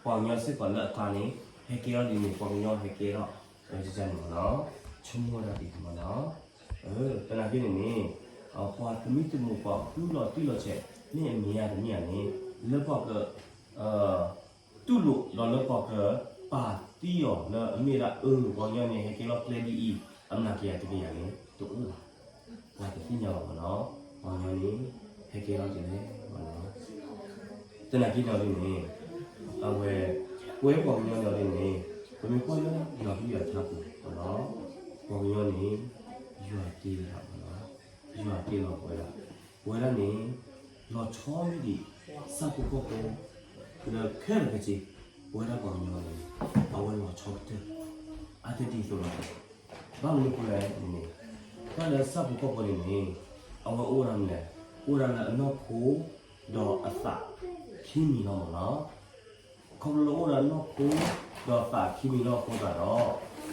ပှၤကညီစ့ၢ်ကီးလၢအကျါန့ၣ် ဟဲကဲထီၣ်ဒ်န့ၣ် ပှၤကညီဟဲကဲထီၣ် န့ၣ်မ့ၢ်နီၤ, ဆိကမိၣ်ဝဲဒၣ်ဒ်န့ၣ်မ့ၢ်နီၤ, သနာ်က့န့ၣ်န့ၣ် ပှၤသမံသမိးပှၤဃုလီၤတံၢ်လီၤဆဲး မ့ၢ်အမ့ၢ်ဧါတမ့ၢ်ဧါန့ၣ် လၢပှၤက တူၢ်လိာ်ဒီးလၢပှၤကပာ်သံအီၤလၢအမ့ၢ်ဒၣ်အၢ ပှၤကညီန့ၣ်ဟဲကဲထီၣ်ကျဲဒ်အံၤ အမနၤက့ၤယၤတက့ၢ်ယၤန့ၣ် တအိၣ်ဘၣ်. ပှၤတသ့ၣ်ညါဘၣ်မ့ၢ်နီၤ, ပှၤကညီန့ၣ် ဟဲကဲထီၣ်ဒ်လဲၣ်မ့ၢ်နီၤ, သနာ်က့န့ၣ်ဒ်န့ၣ် အဝဲ ပဝဲပှၤကညီန့ၣ်ဒ်န့ၣ် ပမ့ၢ်ကွၢ်လၢယွၤကလုၢ်ယွၤထါပူၤမ့ၢ်နီၤ, ပှၤကညီန့ၣ် ယွၤတ့လီၤမ့ၢ်နီၤ, ယွၤတ့လီၤပဝဲဒၣ်, ပဝဲဒၣ်န့ၣ် လီၤဆီမ့ၢ်ဒံး ဆၣ်ဖိကီၢ်ဖိ လၢခဲလၢာ်ခဲဆ့ ပဝဲဒၣ်ပှၤကညီန့ၣ် အဝဲလီၤဆီကတၢၢ် အါတဒ်သိးလီၤ. ဘၣ်မနုၤအဃိလဲၣ်န့ၣ် တၢ်လၢဆၣ်ဖိကီၢ်ဖိန့ၣ်န့ၣ် အဝဲအိၣ်ဝဲဒၣ်မနုၤလဲၣ်, အိၣ်ဝဲဒၣ်လၢအနီၢ်ခိ ဒီးအသးခံမံၤလီၤမ့ၢ်နီၤ. ခီဖျိလၢအိၣ်ဒီးနီၢ်ခိ ဒီးသးခံမံၤလီၤအဃိသတးဒီး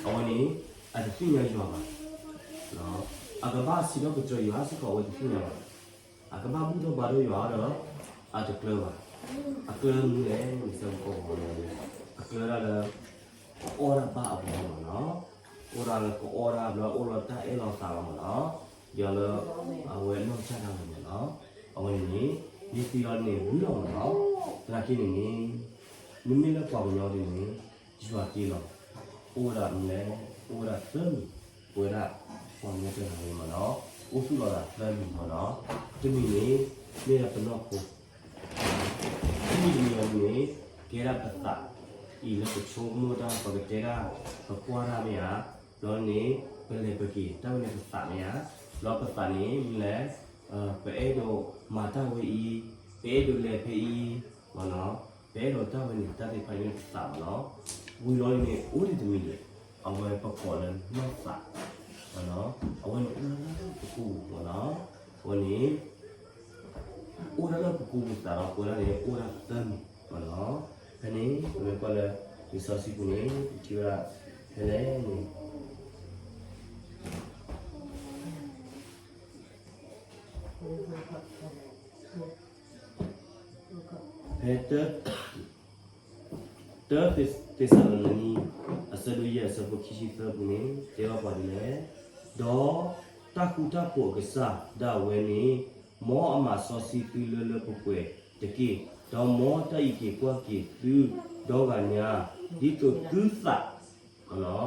အဝဲန့ၣ် အတသ့ၣ်ညါယွၤဘၣ်. အကဘၣ်စံးထီၣ်ပတြၢၤယွၤစ့ၢ်ကီး အဝဲတသ့ၣ်ညါဘၣ်. အကဘၣ်ဘူၣ်ထီၣ်ဘါထီၣ်ယွၤဒီး အတကျၢၤဘၣ်. အကျၢၤမနုၤလဲၣ်န့ၣ် ဆၣ်ဖိကီၢ်ဖိန့ၣ် အကျၢၤဒၣ်လၢ ကအီၣ်တၢ်ဘၣ်အဂီၢ်မ့ၢ်နီၤ, အိၣ်ဒၣ်လၢကအီၣ်တၢ်ဘျီ အိၣ်လၢတၢ်အဲၣ်လီၤသးလီၤမ့ၢ်နီၤ, ဒီးလၢ အဝဲနီၢ်ကစၢ်ဒၣ်ဝဲမ့ၢ်နီၤ, အဝဲန့ၣ်န့ၣ် မ့ၢ်သံလီၤန့ၣ် ဝံၤလီၤမ့ၢ်နီၤ, သနာ်က့န့ၣ်န့ၣ် မ့မ့ၢ်လၢပှၤကညီဒ်န့ၣ် ယွၤတ့လီၤ, အိၣ်ဝဲဒၣ်မနုၤလဲၣ်, အိၣ်ဝဲဒၣ်သၢမံၤ, ပဝဲဒၣ် ပှၤကညီတဂၤန့ၣ်မ့ၢ်နီၤ, အိၣ်သူၣ်လီၤသးသၢမံၤမ့ၢ်နီၤ, တမံၤန့ၣ် မ့ၢ်ဒၣ်ပနီၢ်ခိ ခံမံၤတမံၤအံၤန့ၣ် ကဲဒၣ်ပသးအံၤလၢပဆိကမိၣ်တၢ် ပကတဲတၢ် ပကွၢ်တၢ်မ့ၢ်ဧါ, ဒီးန့ၣ် ပလဲၤပက့ၤ တၢ်ဝဲန့ၣ်ပသးမ့ၢ်ဧါ, ဒီးပသးန့ၣ်မနုၤလဲၣ်, ပအဲၣ်ဒိးမၤတၢ်ဝဲအံၤ, ပအဲၣ်ဒိးလဲၤဖဲအံၤ, မ့ၢ်နီၤ, ပအဲၣ်ဒိးတၢ်ဝဲန့ၣ် တၢ်သ့ၣ်တဖၣ်န့ၣ်ပသးမ့ၢ်နီၤ, ဝံၤလီၤန့ၣ် အိၣ်ဒံးတမံၤန့ၣ် အဝဲပကိးလၢနီၢ်သး, အဝဲန့ၣ်အိၣ်ဒၣ်လၢပကိာ်ပူၤမ့ၢ်နီၤ, အဝဲန့ၣ် အိၣ်ဒၣ်လၢပကိာ်ပူၤသးဒီး ပဝဲဒၣ်န့ၣ် အိၣ်ဒၣ်သၢမံၤမ့ၢ်နီၤ, ဖဲန့ၣ် ပမ့ၢ်ကွၢ်လၢ လံာ်စီဆှံပူၤန့ၣ် ပထံၣ်ဝဲဒၣ် ဖဲလဲၣ်န့ၣ် ဖဲ တၢ သ့းစၤလနံ အဆၢဒိၣ်ယဲၢ် အဆၢဖိခံဆံသၢပူၤန့ၣ် တဲဘၣ်ပှၤဒ်လဲၣ်, ဒီးတၢ်ဃူတၢ်ဖိးအကစၢ်ဒၣ်ဝဲန့ၣ် မ်အမၤစီဆှံသုလၢလၢပှဲၤပှဲၤတက့ၢ်, ဒီးမ်တၢ်အံးက့ၤကွၢ်က့ၤသုဒီဂၤညါ ဒ်သိးသုသး ပသးလၢ ပ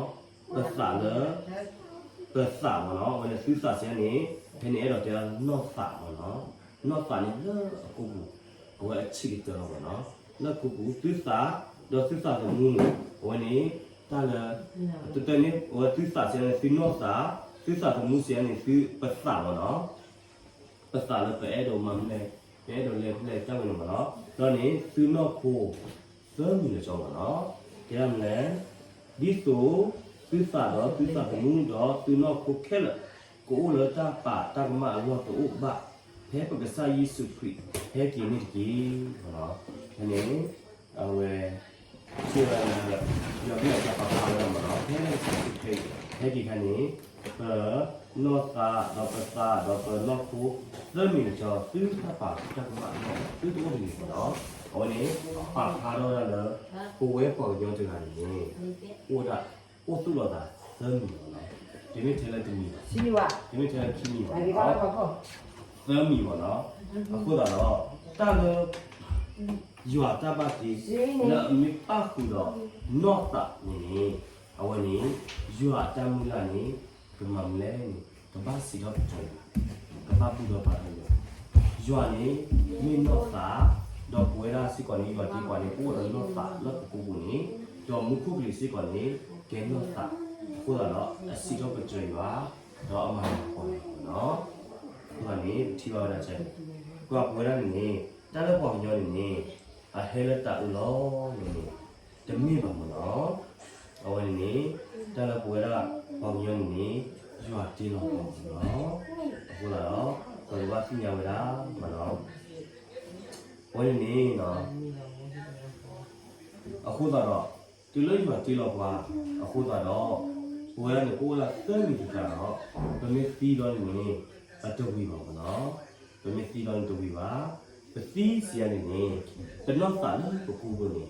သးမ့ၢ်နီၤ, အဝဲန့ၣ်သုသးစံးန့ၣ် ဖဲန့ၣ်အဲၣ်ဒိးတဲနီၢ်သးမ့ၢ်နီၤ, နီၢ်သးန့ၣ်လၢအကိာ်ပူၤ အဝဲအဆံးကတၢၢ်လီၤမ့ၢ်နီၤ, လၢအကိာ်ပူၤ သုသး ဒီးသုသးသမူ အဝဲန့ၣ် တၢ်လၢ တၢ်န့ၣ် အဝဲသုသးစံးန့ၣ် သုနီၢ်သး, သုသးသမူစံးန့ၣ် သုပသးမ့ၢ်နီၤ ပသးလၢပအဲၣ်ဒိးမၤမနုၤလဲၣ်, ပအဲၣ်ဒိးလဲၤဖဲလဲၣ်တၢ်ဝဲန့ၣ်မ့ၢ်နီၤ, ဒီးန့ၣ် သုနီၢ်ခိ သၢမံၤလၢာ်ကၠီမ့ၢ်နီၤ, တဲဒၣ်မနုၤလဲၣ်, ဒ်သိး သုသးဒီးသုသးသမူ ဒီးသုနီၢ်ခိခဲလၢာ် ကအိၣ်လၢတၢ်ပာ်တၢ်ကမၣ်အလီၢ်တအိၣ်ဘၣ်, ဖဲပကစၢ်ယ့ၣ်ၡူးခရံာ်ဟဲက့ၤန့ၣ်တက့ၢ်. ဖဲန့ၣ် အဝဲ စံးဝဲဒၣ်လၢ ယွၤကလုၢ်အကပာ်ဖျါဝဲဒၣ်မ့ၢ်နီၤ, ဖဲလၢကစၢ်ယ့ၣ်ၡူးခရံာ်ဟဲက့ၤခါန့ၣ် ပနီၢ်သး ဒီးပသး ဒီးပနီၢ်ခိ သၢမံၤလၢာ်ကၠီ သုတၢ်ပာ်တၢ်ကမၣ်အလီၢ် သုတအိၣ်တဂ့ၤမ့ၢ်နီၤ, အဝဲန့ၣ် ပာ်ဖျါထီၣ်ဝဲဒၣ်လၢ ပဝဲပှၤကညီတဂၤန့ၣ် အိၣ်ဒၣ် အိၣ်သူၣ်လီၤသးသၢမံၤမ့ၢ်နီၤ, တမ့ၢ်ထဲလၢတမံၤဘၣ်, တမ့ၢ်ထဲလၢခံမံၤဘၣ်, သၢမံၤမ့ၢ်နီၤ, အဃိသတးဒီး တၢ်လၢ ယွၤတၢ်ဘၣ်တ့ လၢအမ့ၢ်ပၣ်ဃုာ်ဒီးနီၢ်သးန့ၣ်န့ၣ် အဝဲန့ၣ် ယွၤအတၢ်မုၢ်လၢ်န့ၣ် ကမၤမနုၤလဲၣ်န့ၣ် ကဘၣ်စံးထီၣ်ပတြၢၤယွၤ, ကဘၣ်ဘူၣ်ထီၣ်ဘါထီၣ်ယွၤ, ယွၤန့ၣ် မ့ၢ်နီၢ်သး, ဒီးပဝဲဒၣ်စ့ၢ်ကီးန့ၣ် ယွၤတ့ပှၤန့ၣ် ပအိၣ်ဒီးနီၢ်သးလၢပကိာ်ပူၤန့ၣ်, ဒီးမူခိၣ်ကလံၤစ့ၢ်ကီးန့ၣ် ကဲနီၢ်သး, အဃိသတးဒီး အစံးထီၣ်ပတြၢၤယွၤ ဒီးအမၤလၤကပီၤယွၤန့ၣ်လီၤ. အဃိသတးန့ၣ် ပထံၣ်ဘၣ်ဝဲဒၣ် ပှၤပဝဲဒၣ်န့ၣ်န့ၣ် တၢ်လၢပှၤကညီန့ၣ်န့ၣ် အဟဲလၢတၢ်အၢလီၤန့ၣ်န့ၣ် တမ့ၢ်ဘၣ်မ့ၢ်နီၤ, အဝဲန့ၣ်န့ၣ် တၢ်လၢပဝဲဒၣ်ပှၤကညီန့ၣ်န့ၣ် ယွၤတ့လီၤပှၤမ့ၢ်နီၤ, အဃိသတးဒီး ပကဘၣ်သ့ၣ်ညါဝဲဒၣ်မ့ၢ်နီၤ, အဝဲန့ၣ်န့ၣ် အဃိသတးဒီး တုၤလၢယွၤတ့လီၤပှၤ အဃိသတးဒီး ပဝဲဒၣ်န့ၣ် ပအိၣ်ဝဲဒၣ်သၢမံၤတကျါဒီး ပမ့ၢ်သံဒီးန့ၣ်န့ၣ် အတဝံၤဘၣ်မ့ၢ်နီၤ, ပမ့ၢ်သံဒီးန့ၣ်တဝံၤဘၣ်, ပသံစံးယၤန့ၣ်န့ၣ် ပနီၢ်သးလၢပပူၤပူၤန့ၣ်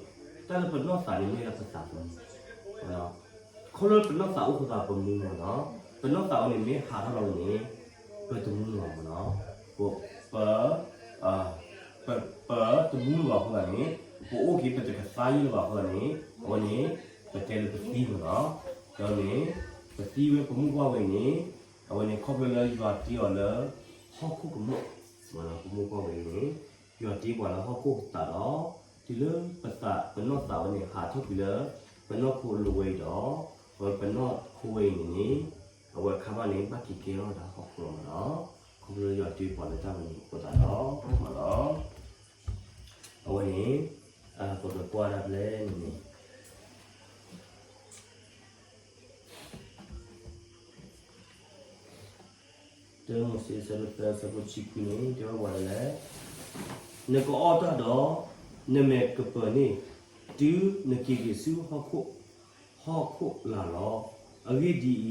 တၢ်လၢပနီၢ်သးန့ၣ်မ့ၢ်ဒၣ်ပသးသမူ, ခီဖျိပနီၢ်သးအိၣ်ဃိသးပမူလီၤနီၤ, ပနီၢ်သးဝဲန့ၣ်မ့ၢ်ဟးထီၣ်လီၤဝဲန့ၣ်, ပတမူလီၤမးနီၤ, ပ ပ ပတမူလၢၤဘၣ်အဃိသတးန့ၣ်, ပအိၣ်က့ၤပတကသါယံၣ်လၢၤဘၣ်အဃိသတးန့ၣ်, အဝဲန့ၣ် ပတဲလၢပသံမးနီၤ, ဒီးန့ၣ် ပသံဝဲပမိၢ်ပှၢ်ဝဲအံၤန့ၣ်, အဝဲန့ၣ်ခီဖျိလၢယွၤတ့အီၤလၢ ဟီၣ်ခိၣ်ကမူၣ်, ပမိၢ်ပှၢ်ဝဲအံၤန့ၣ်, ယွၤတ့ပှၤလၢဟီၣ်ခိၣ်သးဒီး, တုၤလၢပသး ပနီၢ်သးဝဲန့ၣ် ဟးထီၣ်ကွံာ်လၢ ပနီၢ်ခိအလိၤဝဲအံၤဒီး, အဝဲပနီၢ်ခိဝဲအံၤန့ၣ်န့ၣ်, အဝဲအခါဘၣ်န့ၣ် ဘၣ်က့ၤကဲထီၣ်ဝဲဒၣ်ဟီၣ်ခိၣ်လီၤမးနီၤ, ခီဖျိလၢယွၤတ့ပှၤလၢတၢ်ဝဲန့ၣ်အဃိသတးဒီး, မးနီၤ, အဝဲန့ၣ် ပကကွၢ်ဒၣ်ဖဲန့ၣ်န့ၣ် တၢမိၤၡ့ အဆၢဒိၣ်သၢ အဆၢဖိတဆံခွံန့ၣ် တဲဝဲဒ်လဲၣ်, နကအီၣ်တၢ်ဒီး နမဲာ်ကပၢၤန့ၣ် တုၤနက့ၤက့ၤဆူဟီၣ်ခိၣ်, ဟီၣ်ခိၣ်လာ်လီၤ. အဂ့ၢ်ဒ်အံၤ,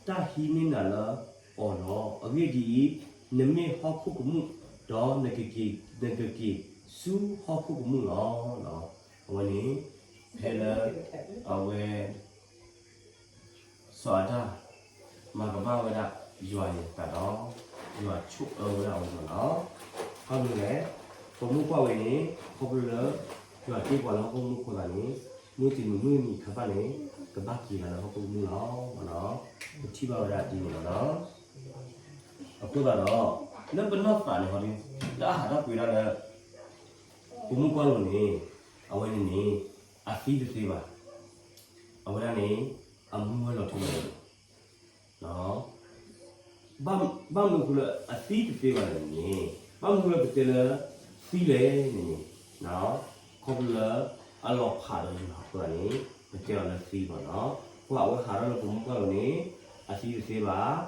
တၢ်ဟံးန့ၢ်နၤလၢအီၤလီၤ. အဂ့ၢ်ဒ်အံၤ, နမ့ၢ်ဟီၣ်ခိၣ်ကမူၣ်, ဒီးနကက့ၤ, နကက့ၤဆူဟီၣ်ခိၣ်ကမူၣ်လီၤ. အဝဲန့ၣ် ဖဲလၢ အဝဲ စီၤအၤဒၣ် မၤကမၣ်ဝဲဒၣ်ယွၤန့ၣ်သတးဒီး, ယွၤဆိၣ်အၢဝဲဒၣ်အီၤမးနီၤ. ဘၣ်မနုၤလဲၣ်, ပမိၢ်ပှၢ်ဝဲန့ၣ် ခီဖျိလၢ ယွၤတ့ပှၤလၢဟီၣ်ခိၣ်ကမူၣ်အဃိသတးန့ၣ်, မုၢ်တနံၤမုၢ်တနံၤခါဘၣ်န့ၣ် ကဘၣ်က့ၤလီၤလၢဟီၣ်ခိၣ်ကမူၣ်လီၤ. ပထံၣ်ဘၣ်ဝဲဒၣ်ဒ်န့ၣ်လီၤနီၤ. အဃိသတးဒီး လၢပနီၢ်သးန့ၣ်ဟီဒ် တၢ်ဟးထီၣ်ကွံာ်ဒၣ်လၢ ပမိၢ်ပှၢ်လိၤန့ၣ်, အဝဲန့ၣ်န့ၣ် အသံတသ့ဘၣ်. အဝဲဒၣ်န့ၣ် အမူဝဲလီၤထူလီၤယိာ်လီၤ. ဘၣ်မနုၤအဃိလၢအသံတသ့ဘၣ်န့ၣ်န့ၣ်, ဘၣ်မနုၤလၢပတဲလၢသံလဲၣ်န့ၣ်န့ၣ်, ခီဖျိလၢအလီၤဖးဒီးယွၤအဃိသတးန့ၣ် ပတဲအီၤလၢသံမးနီၤ. ပှၤအဝဲဟးထီၣ်လၢပမိၢ်ပှၢ်လိၤန့ၣ် အသံတသ့ဘၣ်, အိၣ်ဒီးအ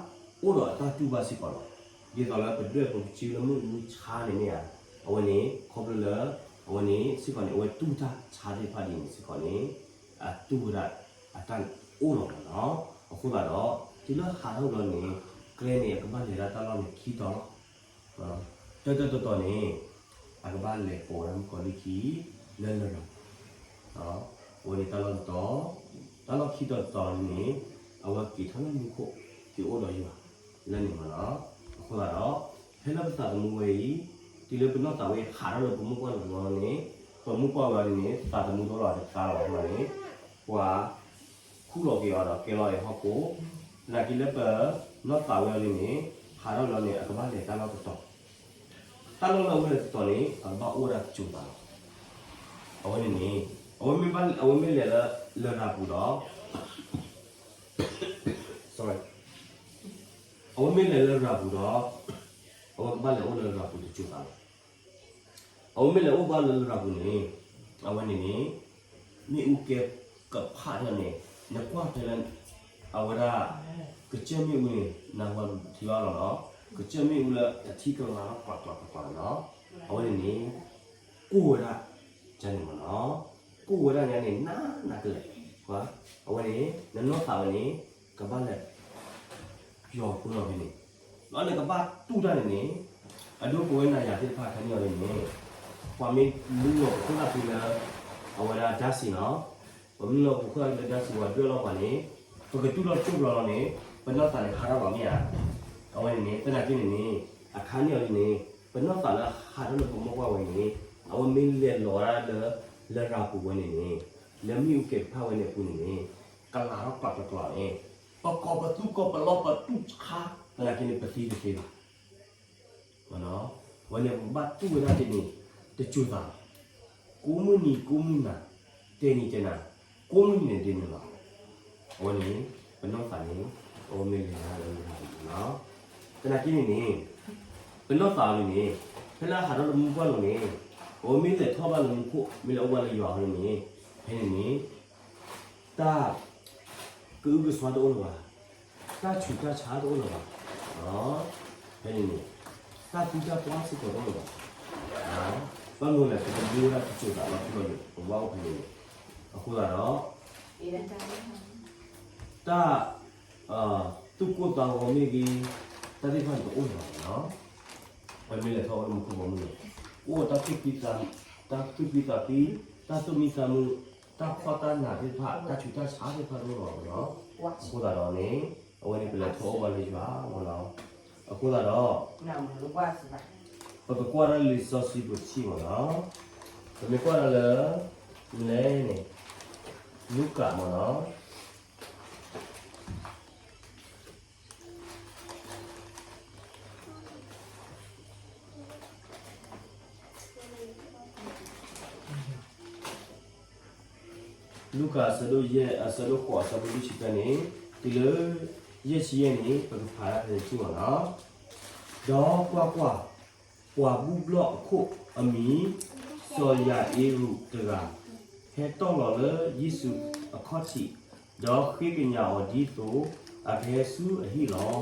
တၢ်တူၢ်ဘၣ်စ့ၢ်ကီးလီၤ. ဒ်သိးလၢပဒွဲၣ်ပကစၢ်လၢမုၢ်နံၤဆါန့ၣ်မ့ၢ်ဧါ, အဝဲန့ၣ် ခီဖျိလၢ အဝဲန့ၣ်စ့ၢ်ကီးန့ၣ် အဝဲတူၢ်တၢ်ဆါသ့ၣ်တဖၣ်ဒ်န့ၣ်စ့ၢ်ကီးန့ၣ် အတူၢ်ဝဲဒၣ်အတၢ်န့ၣ်အိၣ်လီၤမးနီၤ. အဃိသတးဒီး တုၤလၢဟးထီၣ်လီၤန့ၣ် ကျဲန့ၣ် အကဘၣ်လဲၤဒၣ်တၢ်လီၢ်န့ၣ်ခံတီၤလီၤ. တၢတၢတတီၤန့ၣ် အကဘၣ်လဲၤပိာ်ဝဲဒၣ်မုၣ်ကီၤလံၢ်ခံ လၢလရာ်ပူၤ, အဝဲန့ၣ်တၢ်လီၢ်တတီၤ, တၢ်လီၢ်ခံတီၤတတီၤန့ၣ် အဝဲက့ၤထီၣ်လၢမူခိၣ် က့ၤအိၣ်ဒီးယွၤလၢန့ၣ်မးနီၤ. အဃိသတးဒီး ဖဲလၢပသးသမူဝဲအံၤ တုၤလၢပနီၢ်သးဝဲဟးထီၣ်လၢပမိၢ်ပှၢ်လိၤန့ၣ်, ပမိၢ်ပှၢ်ဝဲအံၤန့ၣ် သးသမူတအိၣ်လၢၤဘၣ်တသးလၢၤဘၣ်အဃိန့ၣ် ပှၤ ခူၣ်လီၤက့ၤအီၤဒီးကဲလီၤအံၤဟီၣ်ခိၣ်, သနာ်က့လၢပနီၢ်သးဝဲအံၤန့ၣ် ဟးထီၣ်လီၤန့ၣ် အကဘၣ်လဲၤတၢ်လီၢ်တတီၤ, တၢ်လီၢ်လၢအဝဲလဲၤတတီၤန့ၣ် အကဘၣ်အိၣ်ဝဲဒၣ်တစိၤသးလီၤ. အဝဲန့ၣ်န့ၣ် အဝဲမ့ၢ်ဘၣ် အဝဲမ့ၢ်လဲၤလၢ လရာ်ပူၤဒီး sorry အဝဲမ့ၢ်လဲၤလၢလရာ်ပူၤဒီး အဝဲကဘၣ်လဲၤအိၣ်လၢလရာ်ပူၤတစိၤသးလီၤ. အဝဲမ့ၢ်လဲၤအိၣ်ဘၣ်လၢလရာ်ပူၤန့ၣ် အဝဲန့ၣ်န့ၣ် မ့ၣ်အူကဲကဖးထီၣ်န့ၣ် နကွၢ်ဖဲလၢ အဝဲဒၣ် ကစၢၢ်မ့ၣ်အူန့ၣ် နၢ်ဟူထံဘၣ်လီၤနီၤ, ကစၢၢ်မ့ၣ်အူလၢအထံကလၤထီၣ်ကျးကျးကျးကျးနီၤ, အဝဲန့ၣ်န့ၣ် ကိၢ်ဝဲဒၣ် ကန့ၣ်မးနီၤ, ကိၢ်ဝဲဒၣ်ညါန့ၣ် နးနးကလဲာ်, အဝဲန့ၣ် နနီၢ်သးဝဲန့ၣ် ကဘၣ်လဲၤ ပျီၤဃုာ်လီၤဖဲန့ၣ်, ဒီးနကဘၣ်တူၢ်တၢ်န့ၣ်န့ၣ် အဒိပဝဲနၤယၤသ့ၣ်တဖၣ်ခါန့ၣ်အီၤန့ၣ်န့ၣ် ပှၤမ့ၢ်လူလီၤပခိၣ်သၣ်ဖံလၢ အဝဲဒၣ်ဓာတ်ဆီနီၤ, ပမ့ၢ်လူလီၤပခိၣ်သၣ်ဖံလၢဓာတ်ဆီ ပှၤဒွဲၣ်လီၤပှၤန့ၣ် ပကတူၢ်လီၤကၠိၣ်ပျီလီၤန့ၣ် ပနီၢ်သးန့ၣ်ဟးထီၣ်လီၤမ့ၢ်ဧါ, အဝဲန့ၣ်န့ၣ် သနာ်က့န့ၣ်န့ၣ် အခါန့ၣ်အီၤန့ၣ်န့ၣ် ပနီၢ်သးလၢဟးထီၣ်လၢပမိၢ်ပှၢ်ဝဲန့ၣ် အဝဲမ့ၢ်လဲၤလီၤဝဲဒၣ်လၢ လရာ်ပူၤဝဲန့ၣ်န့ၣ် လၢမ့ၣ်အူကဲကဖးဝဲန့ၣ်အပူၤန့ၣ်န့ၣ် ကလၤထီၣ်ကျးကျးကျးန့ၣ် ပကိးပသူၣ်ကိးပလီၢ်ပတူၢ်ဆါ သနာ်က့န့ၣ် ပသံတသ့ဘၣ်. အဝဲန့ၣ်ပကဘၣ်တူၢ်ဝဲဒၣ်ဒ်န့ၣ် တစိၤသးလီၤ. ကိးမုၢ်နံၤကိးမုၢ်နၤ တဲနံၤတဲနၤ ကိးမုၢ်နံၤန့ၣ်ဒ်န့ၣ်လီၤ. အဝဲန့ၣ် ပနီၢ်သးန့ၣ် အဝဲမ့ၢ်လဲၤလၢလရာ်ပူၤန့ၣ်လီၤ. သနာ်က့န့ၣ်န့ၣ် ပနီၢ်သးအံၤန့ၣ် ဖဲလၢအဟးထီၣ်လၢပမိၢ်ပှၢ်လိၤန့ၣ် အဝဲမ့ၢ်လဲၤထီၣ်ဘၣ်လၢမူခိၣ် မ့ၢ်လဲၤအိၣ်ဘၣ်လၢယွၤအဃိန့ၣ်န့ၣ် ဖဲန့ၣ်န့ၣ် တၢ်ကအုကစွါတအိၣ်လၢၤဘၣ်, တၢ်ဆူးတၢ်ဆါတအိၣ်လၢၤဘၣ်. ဖဲန့ၣ်န့ၣ် တၢ်သံတၢ်ပှၢ်စ့ၢ်ကီးတအိၣ်လၢၤဘၣ်. ဘၣ်မနုၤလဲၣ် ပကမူဝဲဒၣ်တစိၤသးလီၤထူလီၤယိာ် ပဘၣ်အိၣ်ဖဲန့ၣ်န့ၣ်. အဃိသတးဒီး တၢ် သူၣ်ကိၢ်သးဂီၤမ့ၢ်ဂ့ၤ, တၢ်သ့ၣ်တဖၣ်န့ၣ်တအိၣ်လၢၤဘၣ်နီၤ. ပမ့ၢ်လဲၤထီၣ်အိၣ်လၢမူခိၣ်ဘီမုၢ်န့ၣ် အိၣ်ဒီးတၢ်သူၣ်ဖှံသး, တၢ်သူၣ်ဖှံသးဖှံ, တၢ်သူၣ်မံသးမုာ်, တၢ်ဖှီၣ်တၢ်နးသ့ၣ်တဖၣ်, တၢ်ဆူးတၢ်ဆါသ့ၣ်တဖၣ်တအိၣ်လီၤမ့ၢ်နီၤ. အဃိသတးဒီးန့ၣ် အဝဲန့ၣ်ပလဲၤထီၣ်အိၣ်ဘၣ်လၢယွၤမ့ၢ်နီၤ. အဃိသတးဒီး ပကကွၢ်တၢ်လၢလံာ်စီဆှံပူၤတထံၣ်မ့ၢ်နီၤ. ပမ့ၢ်ကွၢ်တၢ်လၢ လဲၣ်န့ၣ် လူၤကၣ်မ့ၢ်နီၤ. လူၤကၣ်အဆၢဒိၣ်ယဲၢ် အဆၢဒိၣ်ဃိး အဆၢဖိလွံၢ်ဆံသၢန့ၣ် တုၤလၢ ယဲၢ်ဆံယဲၢ်န့ၣ် ပကဖးတၢ်ဖဲန့ၣ်တထံၣ်မ့ၢ်နီၤ. ဒီးကွၢ်ကွၢ်, ပှၤဘူၣ်ဘျီၣ်အခိၣ်အမံၤ စီၤယၤအ့ရူးတဂၤ ဟဲတီၢ်လီၤလၢယ့ၣ်ၡူးအခီၣ်ထံး, ဒီးဃ့ကညးအီၤဒ်သိးအကဟဲဆူအဟံၣ်လီၤ.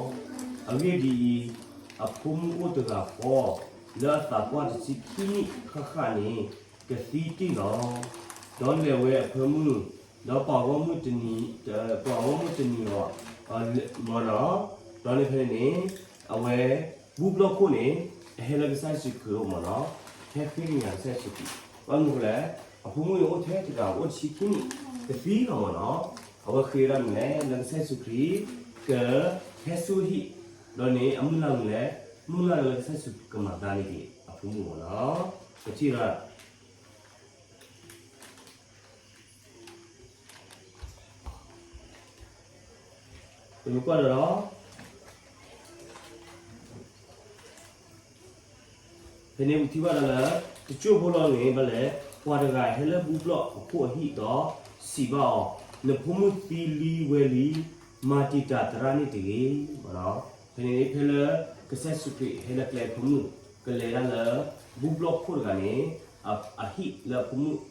အဂ့ၢ်ဒ်အံၤ, အဖိမုၣ်အိၣ်တဂၤဃီ လၢအသးပှၢ်တဆံခံနံၣ်ဃၣ်ဃၣ်န့ၣ် ကသံတ့ၢ်လီၤ. ဒီးလဲၤဝဲအဖၢမုၢ်, ဒီးပှၤဂီၢ်မုၢ်တနံၤ, ပှၤဂီၢ်မုၢ်တနံၤအီၤ မ့ၢ်နီၤ. ဒီးန့ၣ်ဖဲန့ၣ်န့ၣ် အဝဲ ဘူၣ်ဘျီၣ်ခိၣ်န့ၣ် အဟဲလၢကစၢ်ယ့ၣ်ၡူးခရံာ်အအိၣ်မ့ၢ်နီၤ, ဟဲဃ့ကညးကစၢ်ယ့ၣ်ၡူးခရံာ်. ဘၣ်မနုၤဃိလဲၣ်, အဖိမုၣ်န့ၣ်အိၣ်ထဲတဂၤ အိၣ်တဆံခံနံၣ် ကသံလီၤမ့ၢ်နီၤ. အဝဲဃ့ဝဲဒၣ်မနုၤလဲၣ်, လၢကစၢ်ယ့ၣ်ၡူးခရံာ် ကဟဲဆူအဟံၣ်, ဒီးန့ၣ် အမုၢ်လၢ်မနုၤလဲၣ်, မုၢ်လၢ်လၢကစၢ်ယ့ၣ်ၡူးခရံာ်ကမၤဘျါန့ၢ်က့ၤအဖိမုၣ်မ့ၢ်နီၤ. ပထံၣ်ဝဲဒၣ် ပမ့ၢ်ကွၢ်ဒီး ဖဲန့ၣ်ပထံၣ်ဘၣ်ဒၣ်လၢ တစိၢ်ဖိလီၤန့ၣ် ဘၣ်လဲၣ်, ပှၤတဂၤဟဲလၢဘူၣ်ဘျီၣ်အခိၣ်အဟံၣ်ဒီးစံးဘၣ်အီၤ, နဖိမုၣ်သံလံဝဲလံ, မၤတံာ်တာ်သရၣ်န့ၣ်တဂ့ၤ. ဖဲန့ၣ်ဖဲလၢ ကစၢ်ယ့ၣ်ၡူးခရံာ်ဟဲလၢကျဲအဖိမုၣ် ကလဲၤဒၣ်လၢ ဘူၣ်ဘျီၣ်ခိၣ်တဂၤန့ၣ် အဟံၣ်လၢအဖိမုၣ်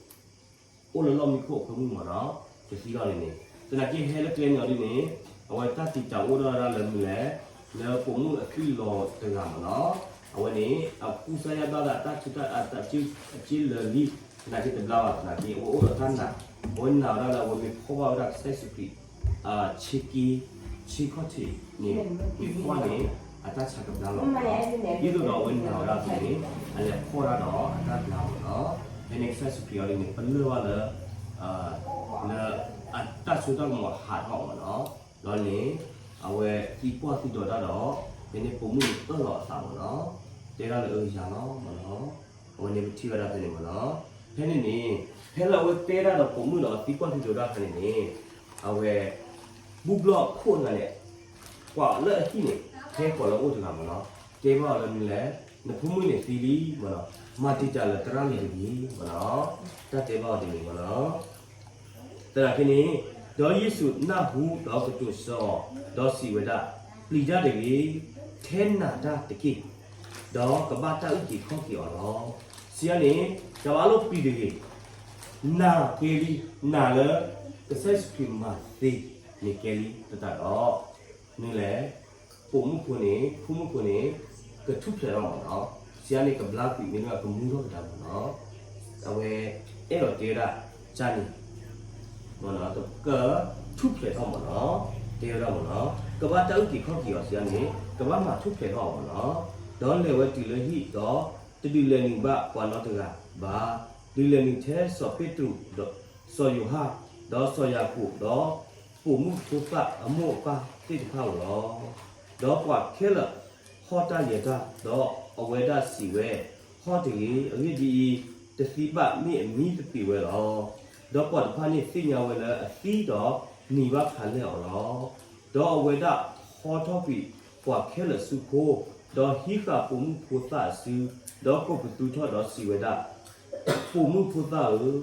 အိၣ်လၢလီၢ်မံခိၣ်အဖိမုၣ်မ့ၢ်နီၤ, ကသံလီၤန့ၣ်န့ၣ်, သနာ်က့ဟဲလၢကျဲန့ၣ်အီၤဒ်န့ၣ်, အဝဲတၢ်တံာ်တာ်အိၣ်ဒၣ်ဝဲဒၣ်လၢမနုၤလဲၣ်, လၢပိာ်မုၣ်အသွံၣ်လီၤတဂၤမ့ၢ်နီၤ, အဝဲန့ၣ် အကူစါယါဘၣ်သးတၢ်ဆူးတၢ်ဆါ အစ့လၢာ်လံ, သနာ်က့တဘျါဘၣ်သနာ်က့ အဝဲအိၣ်ဒီးတၢ်နာ်, အဝဲနာ်ဝဲဒၣ်လၢအဝဲမ့ၢ်ဖီၣ်ဘၣ်ဝဲဒၣ်ကစၢ်ယ့ၣ်ၡူးခရံာ် ဆ့က့, ဆ့ခီၣ်ထံးန့ၣ် မ့ၢ်ကွၢ်န့ၣ် အတၢ်ဆါကဘျါလီၤမ့ၢ်နီၤ, ဒ်သိးဒီးအဝဲနာ်ဝဲဒၣ်အသိးန့ၣ် အလဲၤဖီၣ်ဒၣ်ဒီးအတၢ်ဘျါမ့ၢ်နီၤ, ဖဲန့ၣ်ကစၢ်ယ့ၣ်ၡူးခရံာ်အီၤဒ်န့ၣ် ပလၢၢ်ဘၣ်လၢ လၢအတၢ်စိတၢ်ကမီၤဟးထီၣ်မ့ၢ်နီၤ, ဒီးန့ၣ် အဝဲသံကွၢ်သံဒိးတၢ်ဒီး ဖဲန့ၣ်ပိာ်မုၣ်န့ၣ်အၢၣ်လီၤအသးမ့ၢ်နီၤ, တဲဒၣ်လၢအယၤလီၤမ့ၢ်နီၤ, အဝဲန့ၣ်ပထံၣ်ဝဲဒၣ်ဖဲန့ၣ်မ့ၢ်နီၤ, ဖဲန့ၣ်န့ၣ် ဖဲလၢအဝဲတဲဒၣ်ဒီးပိာ်မုၣ်ဒီးအသံကွၢ်သံဒိးတၢ်ဖဲန့ၣ်န့ၣ်, အဝဲ ဘူၣ်ဘျီၣ်အခိၣ်တဂၤန့ၣ် ပှၤလၢအဟံၣ်န့ၣ် ဟဲကိးလၢအအိၣ်တဂၤမ့ၢ်နီၤ, တဲဘၣ်အီၤလၢမနုၤလဲၣ်, နဖိမုၣ်န့ၣ်သံလံမ့ၢ်နီၤ, မၤတံာ်တာ်လၢသရၣ်န့ၣ်တဂ့ၤမ့ၢ်နီၤ, တၢ်တဲဘၣ်အီၤဒ်န့ၣ်မ့ၢ်နီၤ, သနာ်က့န့ၣ်, ဒီးယ့ၣ်ၡူးနၢ်ဟူဒီးကတိၤဆၢအီၤ, ဒီးစံးဝဲဒၣ်, ပျံၤတၢ်တဂ့ၤ, ထဲနာ်တၢ်တက့ၢ်, ဒီးကဘၣ်တၢ်အုၣ်က့ၤခီၣ်က့ၤအီၤလီၤ. စံးယါန့ၣ်, တၢ်ဘၣ်လိၣ်ပျံၤတဂ့ၤ, နာ်ကဲလံ, နာ်လၢ ကစၢ်ယ့ၣ်ၡူးခရံာ်မၤသ့န့ၣ်ကဲလံသတးဒီး, မနုၤလဲၣ်, ပိာ်မုၣ်ဖိန့ၣ်, ဖိမုၣ်ဖိန့ၣ်, ကထူၣ်ဖျဲးထီၣ်မ့ၢ်နီၤ, စံးယါန့ၣ်ကဘျါကွံာ်မ့တမ့ၢ်ကမူထီၣ်ကဒါမ့ၢ်နီၤ, အဝဲ အဲၣ်ဒိးတဲဝဲဒၣ်, ကန့ၣ် ကထူၣ်ဖျဲးထီၣ်မ့ၢ်နီၤ, တဲဝဲဒၣ်မ့ၢ်နီၤ, ကဘၣ်တၢ်အုၣ်က့ၤခီၣ်က့ၤအီၤစံးယါန့ၣ် ကဘၣ်မၤထူၣ်ဖျဲးထီၣ်အီၤမ့ၢ်နီၤ, ဒီးလဲၤဝဲတုၤလၢဟံၣ်ဒီး တဒုးလဲၤနုာ်ဘၣ်ပှၤနီတဂၤဘၣ်, ဒုးလဲၤနုာ်ထဲစီၤပ့းတရူး, စီၤယိၤဟၣ်, ဒီးစီၤယၤကိာ်, ဒီးပိာ်မုၣ်ဖိသၣ်အမိၢ်အပၢ်သ့ၣ်တဖၣ်ဧိၤလီၤ. ဒီးပှၤခဲလၢာ်ဟီၣ်တၢ်ယဲၤတၢ်, ဒီးအဝဲဒၣ်စံးဝဲ, ဟီၣ်တဂ့ၤ, အဂ့ၢ်ဒ်အံၤ, တသံဘၣ်မ့ၢ်အမံသပ့ၤဝဲလီၤ. ဒီးပှၤတဖၣ်န့ၣ်သ့ၣ်ညါဝဲလၢအသံဒီးနံၤဘၣ်ခးလဲၢ်အီၤလီၤ. ဒီးအဝဲဒၣ်ဟီထီၣ်ကွံာ်ပှၤခဲလၢာ်ဆူခိၣ်, ဒီးဟံးဃာ်ပိာ်မုၣ်ဖိသၣ်အစု, ဒီးကိးပသူထီၣ်ဒီးစံးဝဲဒၣ်, ပိာ်မုၣ်ဖိသၣ်ဧၢ,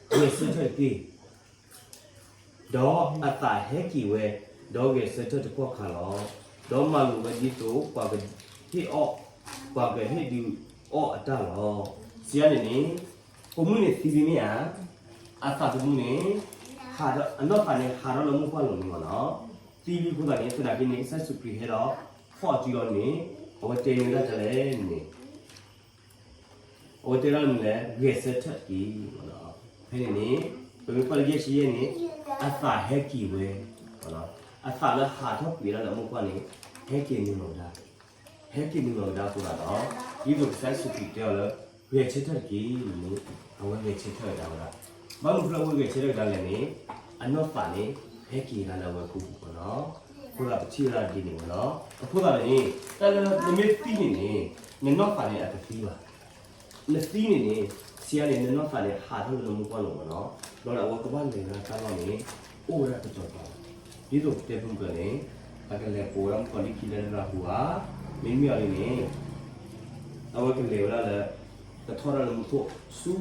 ဂဲၤဆၢထၢၣ်တက့ၢ်. ဒီးအသးဟဲက့ၤဝဲ, ဒီးဂဲၤဆၢထၢၣ်တကီၢ်ခါလီၤ. ဒီးမၤလိာ်ဝဲဒ်သိးပှၤကဟ့ၣ်အီၣ်, ပှၤကဟ့ၣ်ဒုးအီၣ်အတၢ်လီၤ. စံးယါန့ၣ်န့ၣ်, ပိာ်မုၣ်န့ၣ်သံလံမ့ၢ်ဧါ, အသးသမူန့ၣ်, အနီၢ်သးန့ၣ်ဟးထီၣ်လၢမိၢ်ပၢ်လိၤန့ၣ်မ့ၢ်နီၤ, သံလံအဃိသတးန့ၣ် သနာ်က့န့ၣ် ကစၢ်ယ့ၣ်ၡူးခရံာ်ဟဲဒီး ဖီၣ်အစုလီၤန့ၣ်, အဝဲတဲန့ၢ်ဒၣ်တၢ်လဲၣ်န့ၣ် အဝဲတဲဒၣ်မနုၤလဲၣ်, ဂဲၤဆၢထၢၣ်တက့ၢ်. ဖဲန့ၣ်န့ၣ်, ပမ့ၢ်ကွၢ်လၢယဲၢ်ဆံယဲၢ်န့ၣ်, အသးဟဲက့ၤဝဲ, အသးလၢဟးထီၣ်ကွံာ်ဝဲဒၣ်လၢအမိၢ်ပၢ်န့ၣ်, ဟဲက့ၤနုာ်လီၤကဒါ, ဟဲက့ၤနုာ်လီၤကဒါအဃိသတးဒီး, ဒ်သိးကစၢ်ယ့ၣ်ၡူးခရံာ်တဲအီၤလၢ, ဂဲၤဆၢထၢၣ်တက့ၢ်န့ၣ်, အဝဲဂဲၤဆၢထၢၣ်ကဒါဝဲဒၣ်. ဘၣ်မနုၤအဃိလၢအဝဲဂဲၤဆၢထၢၣ်ကဒါလဲၣ်န့ၣ်, အနီၢ်သးန့ၣ် ဟဲက့ၤကဒါလၢအဝဲအပူၤပူၤမ့ၢ်နီၤ. အဃိသတးပထံၣ်ဝဲဒၣ်ဒ်န့ၣ်မ့ၢ်နီၤ. အဃိသတးန့ၣ် တၢ်လၢနမ့ၢ်သံန့ၣ်န့ၣ် နနီၢ်သးန့ၣ်အတသံဘၣ်. နသံန့ၣ်န့ၣ် စံးယါန့ၣ် နနီၢ်သးန့ၣ် ဟးထီၣ်လၢနမူပှၢ်လိၤမ့ၢ်နီၤ. ဒီးအဝဲကဘၣ်လဲၤဝဲဒၣ်တၢ်လီၢ်န့ၣ် အိၣ်ဝဲဒၣ်တတီၤတီၤ, ဒ်သိးပတဲဖုမုၢ်ကၢန့ၣ် အကလဲၤပိာ်ဝဲဒၣ်မုၣ်ကီၤလံၢ်ခံလၢနရၤဟူဧါ, မ့မ့ၢ်အီၤဒ်န့ၣ် အဝဲကလဲၤဝဲဒၣ်လၢ ကထီၣ်ဒၣ်လၢမူခိၣ်ဆူ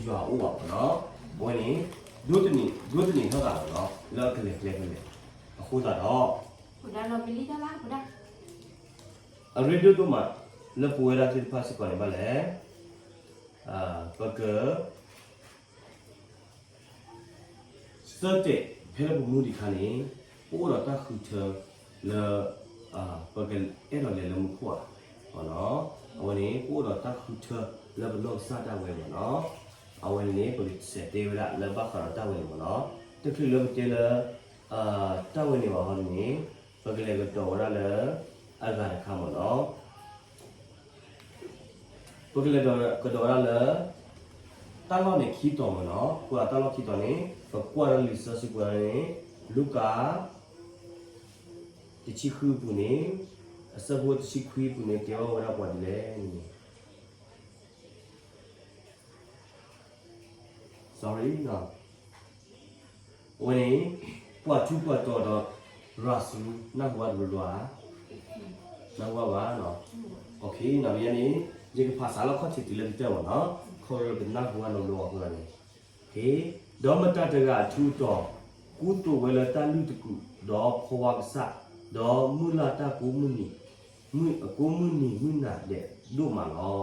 ယွၤအအိၣ်ဘၣ်မ့ၢ်နီၤ. အဝဲန့ၣ် ဒိးသန့ၤထီၣ်သးမ့ၢ်နီၤ လၢအကလဲၤကျဲကလဲၤ. အဃိသတးဒီး အရ့ဒိၣ်ဒိၣ်မး လၢပဝဲဒၣ်သ့ၣ်တဖၣ်စ့ၢ်ကီးန့ၣ်ဘၣ်လဲၣ်, ပက ဆၢတဲာ် ဖဲလၢပမူဒံးခါန့ၣ် ပအိၣ်ဒီးတၢ်ဃုထၢလၢ ပကအဲၣ်ဒိးလဲၤလၢမူခိၣ်ဧါ. အဝဲန့ၣ် ပအိၣ်ဒီးတၢ်ဃုထၢလၢပနီၢ်ကစၢ်ဒၣ်ဝဲမ့ၢ်နီၤ. အဝဲန့ၣ်န့ၣ် ပကစဲးတဲဝဲဒၣ်လၢဘၣ်ဃးဒီးတၢ်ဝဲန့ၣ်မ့ၢ်နီၤ. တချုးလၢပတဲလၢ တၢ်ဝဲန့ၣ်ဘၣ်ဟီန့ၣ် ပကလဲၤကဒီးဝဲဒၣ်လၢ အဂၤတခါမ့ၢ်နီၤ. ပကလဲၤကဒီးဝဲဒၣ်လၢ တၢ်လီၢ်န့ၣ်ခံတီၤမ့ၢ်နီၤ. ပှၤတၢ်လီၢ်ခံတီၤန့ၣ် ပကွၢ်လၢလံာ်စီဆှံပူၤန့ၣ် လူၤကၣ် တဆံဃုပူၤန့ၣ် အဆၢဖိတဆံခွံပူၤန့ၣ် တဲဘၣ်ဝဲဒၣ်ပှၤဒ်လဲၣ်န့ၣ် sorry အဝဲန့ၣ် ပှၤထူးပှၤတီၤဒီး ရၤစူ နၢ်ဟူဘၣ်တဘျီဘျီဧါ. နၢ်ဟူဘၣ်ဘၣ်. နီၤ ယဲန့ၣ် ယကဖးစးလီၤခီၣ်ထံးတုၤလၢကတၢၢ်မ့ၢ်နီၤ. ခီဖျိလၢပနၢ်ဟူဘၣ်နီတဘျီဘၣ်အဃိသတးန့ၣ် ဒီးမတၤတဂၤအထူးအတီၤ ကူသိးဝဲလၢတၢ်လုၢ်တကူး, ဒီးဖီဝါကစၢ်, ဒီးမုၢ်လၢ်တၢ်ကိးမုၢ်နံၤ, ကိးမုၢ်နံၤမုၢ်နၤဒဲးဒိၣ်မးလီၤ.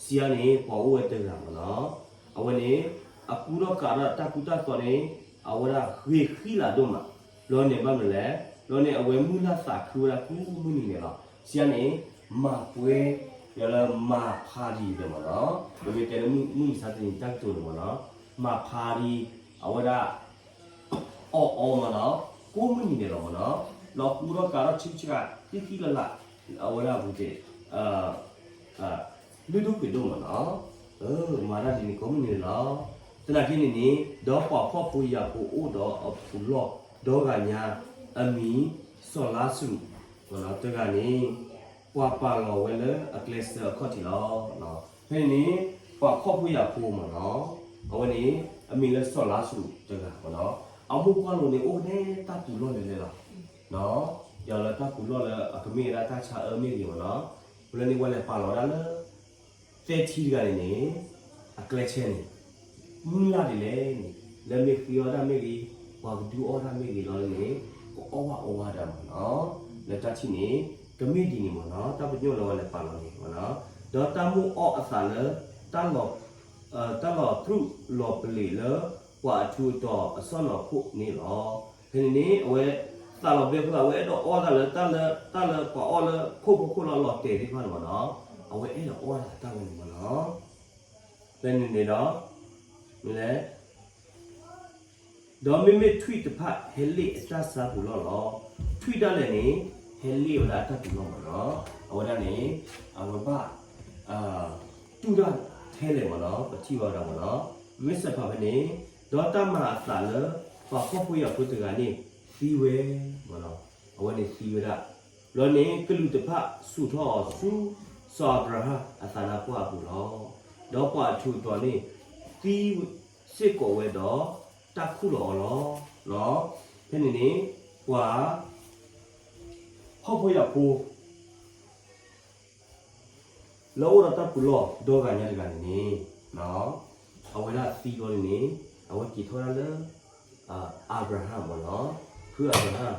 စံးအါန့ၣ် ပှၤအိၣ်ဝဲတဂၤမ့ၢ်နီၤ. အဝဲန့ၣ် အကူထီၣ်ကးထီၣ်တၢ်ကူတၢ်သိးန့ၣ် အဝဲဒၣ်ဂ့ၤဃံလၤဒိၣ်မး. ဘျီန့ၣ်ဘၣ်မနုၤလဲၣ်, ဘျီန့ၣ် အဝဲမုၢ်လၢ်သးခုဝဲဒၣ်ကိးမုၢ်နံၤန့ၣ်လီၤ. စံးအါန့ၣ် မၤပှဲၤ လၢမၤဖးဒံးမ့ၢ်နီၤ. ပမ့ၢ်တဲလၢမုၢ်မဆါတနံၤတၢ်ကတိၤန့ၣ်မ့ၢ်နီၤ, မၤဖးဒံး အဝဲဒၣ် အီၣ်အီမ့ၢ်နီၤ, ကိးမုၢ်နံၤန့ၣ်လီၤမ့ၢ်နီၤ, လီၤကူထီၣ်ကးထီၣ်ဆံးဆံး ဃံဃံလၤလၤ, အဝဲဒၣ်ပူၤတ့ၢ် လုၢ်ဒိၣ်ပှ့ၤဒိၣ်မ့ၢ်နီၤ, မၤတၢ်ဒ်န့ၣ်ကိးမုၢ်နံၤန့ၣ်လီၤ. သနာ်က့န့ၣ်န့ၣ် ဒီးပှၤဖှီၣ်ဖိယာ်ဖိအိၣ်ဒီးအပူၤလီၢ်ဒီဂၤညါ အမံၤစီၤလါစရူး တဂၤန့ၣ် ပှၤပာ်လီၤဝဲလၢအကျဲစၢအခီၣ်ထံးလီၤ. ဖဲန့ၣ်န့ၣ် ပှၤဖှီၣ်ဖိယာ်ဖိမ့ၢ်နီၤ, အဝဲန့ၣ် အမံၤလၢစီၤလါစရူးတဂၤမ့ၢ်နီၤ, အမိၢ်ပှၢ်လိၤန့ၣ် အိၣ်ဖဲတၢ်ပူၤလီၢ်လဲၣ်လဲၣ်လီၤ. ယလၢတၢ်ပူၤလီၢ်လၢအကမ့ၢ်ဝဲဒၣ်တၢ်ဆါအၢမ့ၢ်ဂ့ၤမ့ၢ်နီၤ, ပလၢန့ၣ် ပှၤလဲၤပာ်လီၤဝဲဒၣ်လၢ သဲထံတဂၤန့ၣ်န့ၣ် အကျဲဆၢန့ၣ် မုၢ်လၢ်ဒ်လဲၣ်န့ၣ် လၢမ့ၢ်ဃ့အီၣ်တၢ်မ့ၢ်ဂ့ၤ, ပှၤကဒုးအီၣ်တၢ်မ့ၢ်ဂ့ၤလီၤန့ၣ် ကအီၣ်ဘၣ်အီဘၣ်ဒၣ်မ့ၢ်နီၤ, လၢတၢ်ထံၣ်န့ၣ် ကမ့ၢ်ဒ်န့ၣ်မ့ၢ်နီၤ, တၢ်ပညိၣ်လၢဝဲလဲၤပာ်လီၤန့ၣ်မ့ၢ်နီၤ, ဒီးတၢ်မိၣ်အီၣ်အသးလၢ တၢ်လီၤပြူၢ်လီၤပလ့းလၢ ပှၤအထူးအတီၤအစီၣ်နီၤခိၣ်န့ၣ်လီၤ. ဖဲန့ၣ်န့ၣ် အဝဲသးလီၤဘျဲဖိသး အဝဲအဲၣ်ဒိးအီၣ်သးလၢတၢ်လၢ တၢ်လၢပှၤအီၣ်လၢခိၣ်ဖိခိၣ်လီၤလီၤတဲာ်သ့ၣ်တဖၣ်န့ၣ်မ့ၢ်နီၤ, အဝဲအဲၣ်ဒိးအီၣ်သးတၢ်ဝဲန့ၣ်မ့ၢ်နီၤ. ဖဲန့ၣ်န့ၣ်ဒီး မ့ၢ်လဲၣ် ဒီးမ့မ့ၢ်ထွံၣ်တဖၣ်ဟဲလ့ၣ်အတၢ်ဆါပူၤလီၢ်လီၤ. ထွံၣ်ဒၣ်လဲာ်န့ၣ် ဟဲလ့ၣ်ဝဲဒၣ်အတၢ်ပူၤလီၢ်မ့ၢ်နီၤ, အဝဲဒၣ်န့ၣ် အဝဲဘၣ် တူၢ်တၢ်ထဲလဲၣ်မ့ၢ်နီၤ, ပထံၣ်ဘၣ်ဝဲဒၣ်မ့ၢ်နီၤ, မ့ၢ်စဲးဖးဖဲန့ၣ်, ဒီးတၢ်မၤအသးလၢ ပှၤဖှီၣ်ဖိယာ်ဖိတဂၤန့ၣ် သံဝဲမ့ၢ်နီၤ, အဝဲန့ၣ်သံဝဲဒၣ်, ဘျီန့ၣ် ကလူးတဖၣ်ဆူၣ်ထီၣ်အီၤဆူ စီၤအၤဘြၤဟၣ်အသးနါပှၢ်အပူၤလီၤ. ဒီးပှၤအထူးအတီၤန့ၣ် သံ စ့ၢ်ကီးဝဲဒီး တၢ်ခူၣ်လီၤအီၤလီၤ. ဖဲန့ၣ်န့ၣ် ပှၤ ဖှီၣ်ဖိယာ်ဖိ လၢအအိၣ်ဒီးတၢ်ပူၤလီၢ်ဒီဂၤညါတဂၤန့ၣ်န့ၣ်, အဝဲဒၣ်သံဘျီန့ၣ်န့ၣ် အဝဲက့ၤထီၣ်ဝဲဒၣ်လၢ အၤဘြၤဟၣ်မ့ၢ်နီၤ, ဖုအၤဘြၤဟၣ်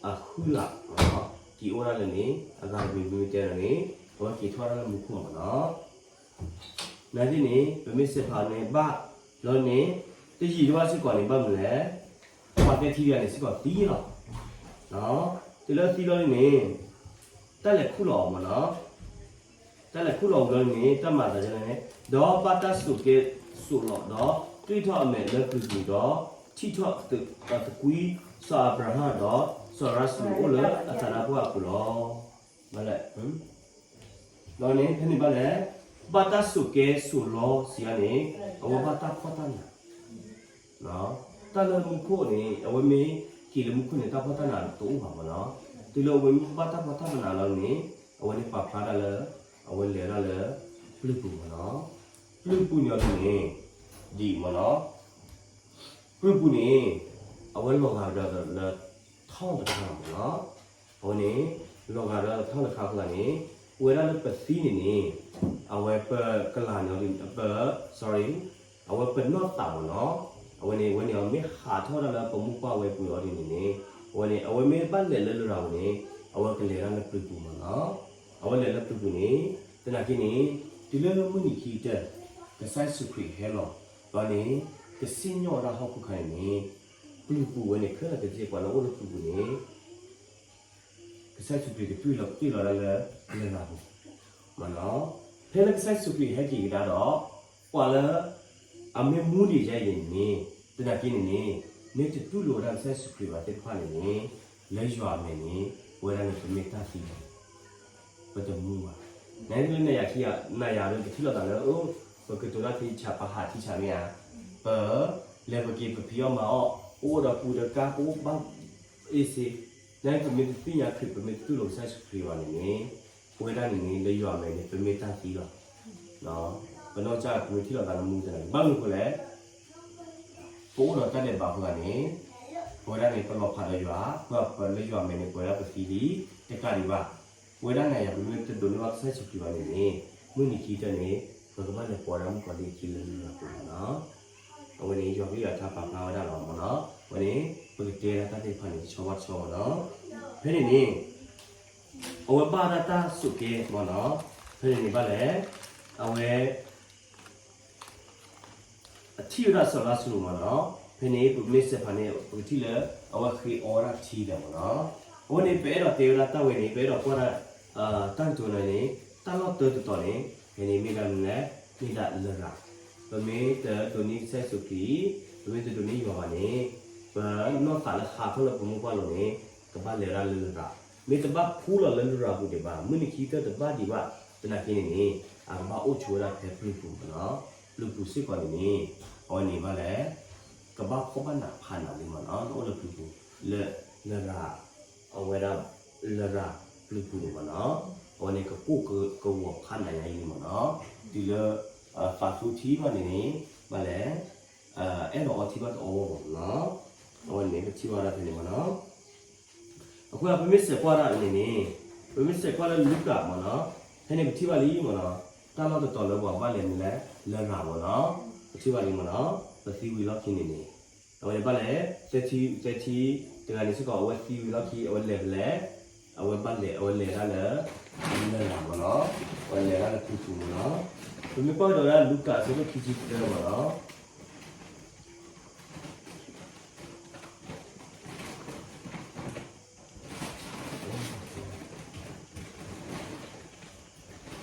အဃုလးမ့ၢ်နီၤ, က့ၤအိၣ်ဒၣ်လၢန့ၣ် အဂၤတမံၤမံၤတဲလၢန့ၣ် အဝဲက့ၤထီၣ်ဝဲဒၣ်လၢမူခိၣ်မ့ၢ်နီၤ. နာ်သက့န့ၣ် ပမ့ၢ်စဲးဖးန့ၣ်ဘၣ် လီၤန့ၣ် တယံာ်တဘၣ်စ့ၢ်ကီးန့ၣ် ဘၣ်မနုၤလဲၣ်, ပှၤသဲထံတဂၤန့ၣ်စ့ၢ်ကီးသံလီၤ. တုၤလၢသံလီၤန့ၣ် တၢ်လဲၤခူၣ်လီၤအီၤမ့ၢ်နီၤ, တၢ်လဲၤခူၣ်လီၤအီၤဘျီန့ၣ် တၢ်မၤအသးဒ်လဲၣ်န့ၣ်, ဒီးဘၣ်တၢ်စိာ်ကဲစိာ်လီၤဒီး ကျံၣ်ထီၣ်အမဲာ်လၢပျုၤပူၤဒီး ထံၣ်ထီၣ်သကွံ စီၤအၤဘြၤဟၣ်ဒီး စီၤရၤစရူးအိၣ်လၢအသးနါပှၢ်အပူၤလီၤ. ဘၣ်လဲၣ်, ဒီးန့ၣ် ဖဲန့ၣ်ဘၣ်လဲၣ် ဘၣ်တၢ်စိာ်ကဲစိာ်လီစံးအါန့ၣ် အဝဲဘၣ်တၢ်ဖှီၣ်တၢ်နး တၢ်လၢမူခိၣ်န့ၣ် အဝဲမ့ၢ်က့ၤလၢမူခိၣ်န့ၣ် တၢ်ဖှီၣ်တၢ်နးတအိၣ်ဘၣ်မ့ၢ်နီၤ. တုၤလၢအဝဲမ့ၢ်ဘၣ်တၢ်ဖှီၣ်တၢ်နးလီၤန့ၣ် အဝဲန့ၣ်ပာ်ဖျါတၢ်လၢ အဝဲလဲၤဒၣ်လၢ ပျုၢ်ပူၤမ့ၢ်နီၤ. ပျုၢ်ပူၤန့ၣ်အီၤဒ်န့ၣ် ဒ်အံၤမ့ၢ်နီၤ. ပျုၢ်ပူၤန့ၣ် အဝဲလီၤဂာ်ဒီးလၢ ထီၣ်တခါလီၤမ့ၢ်နီၤ. အဝဲန့ၣ် လီၤဂာ်ဒီးထီၣ်တခါအဃိသတးန့ၣ် ပဝဲဒၣ်လၢပသံန့ၣ်န့ၣ် အဝဲပကလၤန့ၣ် ပ sorry အဝဲပနီၢ်သးမ့ၢ်နီၤ. အဝဲန့ၣ် အဝဲန့ၣ်အမ့ၢ်ဟးထီၣ်ဒၣ်လၢပမိၢ်ပှၢ်ဝဲပူၤအီၤဒ်န့ၣ်န့ၣ် အဝဲန့ၣ် အဝဲမ့ၢ်ဘၣ်လဲၤလၢလရာ်ပူၤန့ၣ် အဝဲကလဲၤဒၣ်လၢပျုၢ်ပူၤမ့ၢ်နီၤ. အဝဲလဲၤလၢပျုၢ်ပူၤန့ၣ် သနာ်က့န့ၣ် တုၤလၢမုၢ်နံၤခံကတၢၢ် ကစၢ်ယ့ၣ်ၡူးခရံာ်ဟဲလီၤ ဒီးန့ၣ် ကစံၣ်ညီၣ်ဝဲဒၣ်ဟီၣ်ခိၣ်ခါန့ၣ်န့ၣ် ပျုၢ်ပူၤဝဲန့ၣ် ခဲလၢာ်ခဲဆ့ပှၤလၢအအိၣ်လၢပျုၢ်ပူၤန့ၣ် ကစၢ်ယ့ၣ်ၡူးခရံာ်ကတူၢ်လိာ် တူၢ်လိာ်ဒၣ်လၢ လရာ်ပူၤ မ့ၢ်နီၤ. ဖဲလၢကစၢ်ယ့ၣ်ၡူးခရံာ်ဟဲက့ၤကဒါဒီး ပှၤလၢ အမ့ၢ်မူဒံးယဲအံၤန့ၣ်န့ၣ် သနာ်က့န့ၣ်န့ၣ် မ့ၢ်တတူၢ်လိာ်ဝဲဒၣ်ကစၢ်ယ့ၣ်ၡူးခရံာ်ဘၣ်သ့ၣ်တဖၣ်န့ၣ်န့ၣ် လၢယွၤအမဲာ်န့ၣ် ပဝဲဒၣ်န့ၣ် ပမ့ၢ်တၢ်သံလီၤ. ပတမူဘၣ်. နလၢနၤယၤခံဂၤ နၤယၤဒီးပထံၣ်လိာ်သးလၢ အိၣ် ပကတိၤတၢ်သ့ဆး ပဟးထံဆးမ့ၢ်ဧါ. ပ လဲၤပက့ၤပဖံးအီၣ်မၤအီၣ် ပအိၣ်ဒီးပူၤဒီးကါ ပအိၣ်ဘၣ် အ့ၣ်စ့ နပမ့ၢ်တသ့ၣ်ညါခရံာ် ပမ့ၢ်တတူၢ်လိာ်ကစၢ်ယ့ၣ်ၡူးခရံာ်ဘၣ်န့ၣ်န့ၣ် ပဝဲဒၣ်န့ၣ်န့ၣ် လၢယွၤအမဲာ်န့ၣ် ပမ့ၢ်တၢ်သံလီၤ. ပနီၢ်ကစၢ်ပမ့ၢ်ထံၣ်လိာ်သးလၢမူသနာ်က့ ဘၣ်မနုၤအဃိလဲၣ် ပအိၣ်ဒီးတၢ်ဒဲးဘးအဃိသတးန့ၣ် ပဝဲဒၣ်န့ၣ် ပလီၤဖးဒီးယွၤ ပလၢယွၤအမဲာ်န့ၣ် ပဝဲဒၣ်ပသံလံ တကးဒံးဘၣ် ပဝဲဒၣ်နၤယၤ ပမ့ၢ်တဒိးန့ၢ်ဘၣ်ကစၢ်ယ့ၣ်ၡူးခရံာ်ဘၣ်န့ၣ်န့ၣ် မုၢ်နံၤခံကတၢၢ်န့ၣ် ပကဘၣ်လဲၤပိာ်ဒၣ်မုၣ်ကီၤလံၢ်အခံလၢလရာ်ပူၤလီၤ. အဝဲန့ၣ် ယွၤကလုၢ်ယွၤကထါပာ်ဖျါဝဲဒၣ်လီၤမ့ၢ်နီၤ. အဝဲန့ၣ် ပကတဲဒၣ်တၢ်သ့ၣ်တဖၣ်န့ၣ် တဆီဘၣ်တဆီမ့ၢ်နီၤ. ဖဲန့ၣ်န့ၣ် အဝဲဘၣ်ဒၣ်တၢ်စိာ်ကဲမ့ၢ်နီၤ. ဖဲန့ၣ်န့ၣ်ဘၣ်လဲၣ် အဝဲ အထံၣ်ဝဲဒၣ်စီၤလါစရူးမ့ၢ်နီၤ. ဖဲန့ၣ် ပမ့ၢ်စဲးဖးန့ၣ် ပကထံၣ်လၢ အဝဲဃ့အီဝဲဒၣ်ထံဒီးမ့ၢ်နီၤ. အဝဲန့ၣ် ပအဲၣ်ဒိးတဲဝဲဒၣ်တၢ်ဝဲန့ၣ် ပအဲၣ်ဒိးကွၢ်ဒၣ် တၢ်ကတိၤန့ၣ် တၢ်လီၢ်တၢတတီၤန့ၣ် ဖဲန့ၣ်မ့ၢ်ဒၣ်မနုၤလဲၣ် မ့ၢ်ဒၣ်လရာ်. ပမ့ၢ်တဒိးန့ၢ်ကစၢ်ယ့ၣ်ၡူးခရံာ် ပမ့ၢ်တဒိးန့ၢ်ယွၤဘၣ်န့ၣ် ပနီၢ်သးလၢဟးထီၣ်လၢပမိၢ်ပှၢ်လိၤန့ၣ် ကဘၣ်လဲၤဝဲဒၣ်လၢလရာ်. မ့ၢ်တဘၣ်ဖှူလီၤလၢလရာ်ပူၤဒံးဘၣ် မုၢ်နံၤခံကတၢၢ်တဘၣ်ဒံးဘၣ် သနာ်က့န့ၣ်န့ၣ် အကဘၣ်အိၣ်ဆိးဝဲဒၣ်ဖဲပျုၤပူၤမ့ၢ်နီၤ. ပျုၤပူၤစ့ၢ်ကီးန့ၣ်န့ၣ် အဝဲန့ၣ်ဘၣ်လဲၣ် ကဘၣ်ဖှီၣ်ဘၣ်နးဖးနးလံမ့ၢ်နီၤ. နအိၣ်လၢပျုၤပူၤ လၢ လရာ် အဝဲဒၣ် လရာ်ပျုၤပူၤန့ၣ်မ့ၢ်နီၤ အဝဲန့ၣ်ကကိၢ်ကဝီၤဖးနးညါအံၤလံမ့ၢ်နီၤ. တုၤလၢ သးသူထံဘၣ်န့ၣ်န့ၣ် ဘၣ်လဲၣ် အဲၣ်ဒိးအီထံဘၣ်တအီဝဲမ့ၢ်နီၤ. အဝဲန့ၣ်ပထံၣ်ဘၣ်ဒၣ်ဖဲန့ၣ်မ့ၢ်နီၤ. အဃိပမ့ၢ်စဲးကွၢ်ဒၣ်န့ၣ်န့ၣ် ပမ့ၢ်စဲးကွၢ်လၢလူၤကၣ်မ့ၢ်နီၤ ဖဲန့ၣ်ပထံၣ်ဘၣ်လံမ့ၢ်နီၤ. တၢ်လီၢ်တတီၤလၢပှၤဘၣ်လဲၤန့ၣ်လဲၣ် လရာ်မ့ၢ်နီၤ. ပထံၣ်ဘၣ်လံမ့ၢ်နီၤ ပသံဝံၤလီၢ်ခံန့ၣ်န့ၣ် အဝဲန့ၣ်ဘၣ်လဲၣ် သဲထံ သဲထံ တဂၤန့ၣ်စ့ၢ်ကီး အဝဲသံဝံၤလီၢ်ခံ အဝဲလဲၤဖဲလဲၣ် အဝဲဘၣ်လဲၤ အဝဲလဲၤဒၣ်လၢ လရာ်မ့ၢ်နီၤ အဝဲလဲၤဒၣ်လၢပျုၤပူၤမ့ၢ်နီၤ. ပမ့ၢ်ကွၢ်ကဒီးဒၣ်လူၤကၣ်အဆၢဒိၣ်ခံဆံတၢမ့ၢ်နီၤ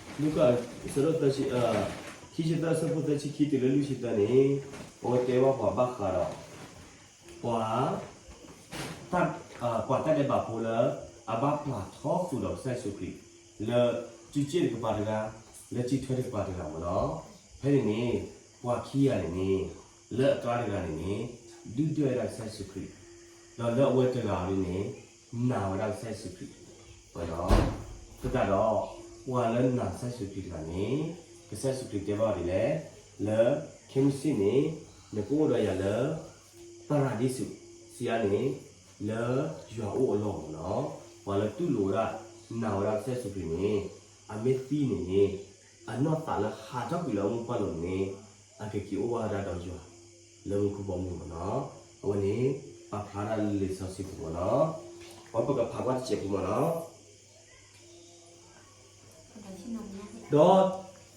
လူၤကၣ် အဆၢဒိၣ်သၢဆံ ခံဆံသၢ အဆၢဖိသၢဆံခံတုၤလၢလွံၢ်ဆံသၢန့ၣ် အဝဲတဲဘၣ်ပှၤဘၣ်ဃးဒီး ပှၤ ပှၤတၢ်ဒဲးဘးဖိလၢ အဘၣ်ပျၢ်ထီဃုာ်ဒီးကစၢ်ယ့ၣ်ၡူးခရံာ် လၢစုစ့ၣ်တကပၤတဂၤ လၢစုထွဲတကပၤတဂၤမ့ၢ်နီၤ. ဖဲန့ၣ်န့ၣ် ပှၤခံဂၤန့ၣ်န့ၣ် လၢအကျါတဂၤန့ၣ်န့ၣ် ဒုၣ်ဒွဲၣ်ဝဲဒၣ်ကစၢ်ယ့ၣ်ၡူးခရံာ် ဒီးလၢအဝဲတဂၤအံၤန့ၣ် နာ်ဝဲဒၣ်ကစၢ်ယ့ၣ်ၡူးခရံာ် မ့ၢ်နီၤ. သတးဒီး ပှၤလၢနာ်ကစၢ်ယ့ၣ်ၡူးခရံာ်တဂၤန့ၣ် ကစၢ်ယ့ၣ်ၡူးခရံာ်တဲဘၣ်အီၤဒ်လဲၣ်, လၢခဲမုၢ်ဆ့ၣ်န့ၣ် နကအိၣ်ဒီးယၤလၢ ပၤရၤဒံစူး စံးအါန့ၣ် လၢယွၤအိၣ်အလီၢ်မ့ၢ်နီၤ. ပှၤလၢတူၢ်လိာ်ဝဲဒၣ် နာ်ဝဲဒၣ်ကစၢ်ယ့ၣ်ၡူးခရံာ်န့ၣ် အမ့ၢ်သံန့ၣ်န့ၣ် အနီၢ်သးလၢဟးထီၣ်ကွံာ်လၢအမိၢ်ပှၢ်လိၤန့ၣ် အကက့ၤအိၣ်ဘၣ်ဝဲဒၣ်ဒီးယွၤ လၢမူခိၣ်ဘီမုၢ်မ့ၢ်နီၤ. အဝဲန့ၣ် ပာ်ဖျါဒၣ်လၢလံာ်စီဆှံပူၤမ့ၢ်နီၤ. အဝဲပကဖးကွၢ်တစဲးဖိမ့ၢ်နီၤ. ဒီး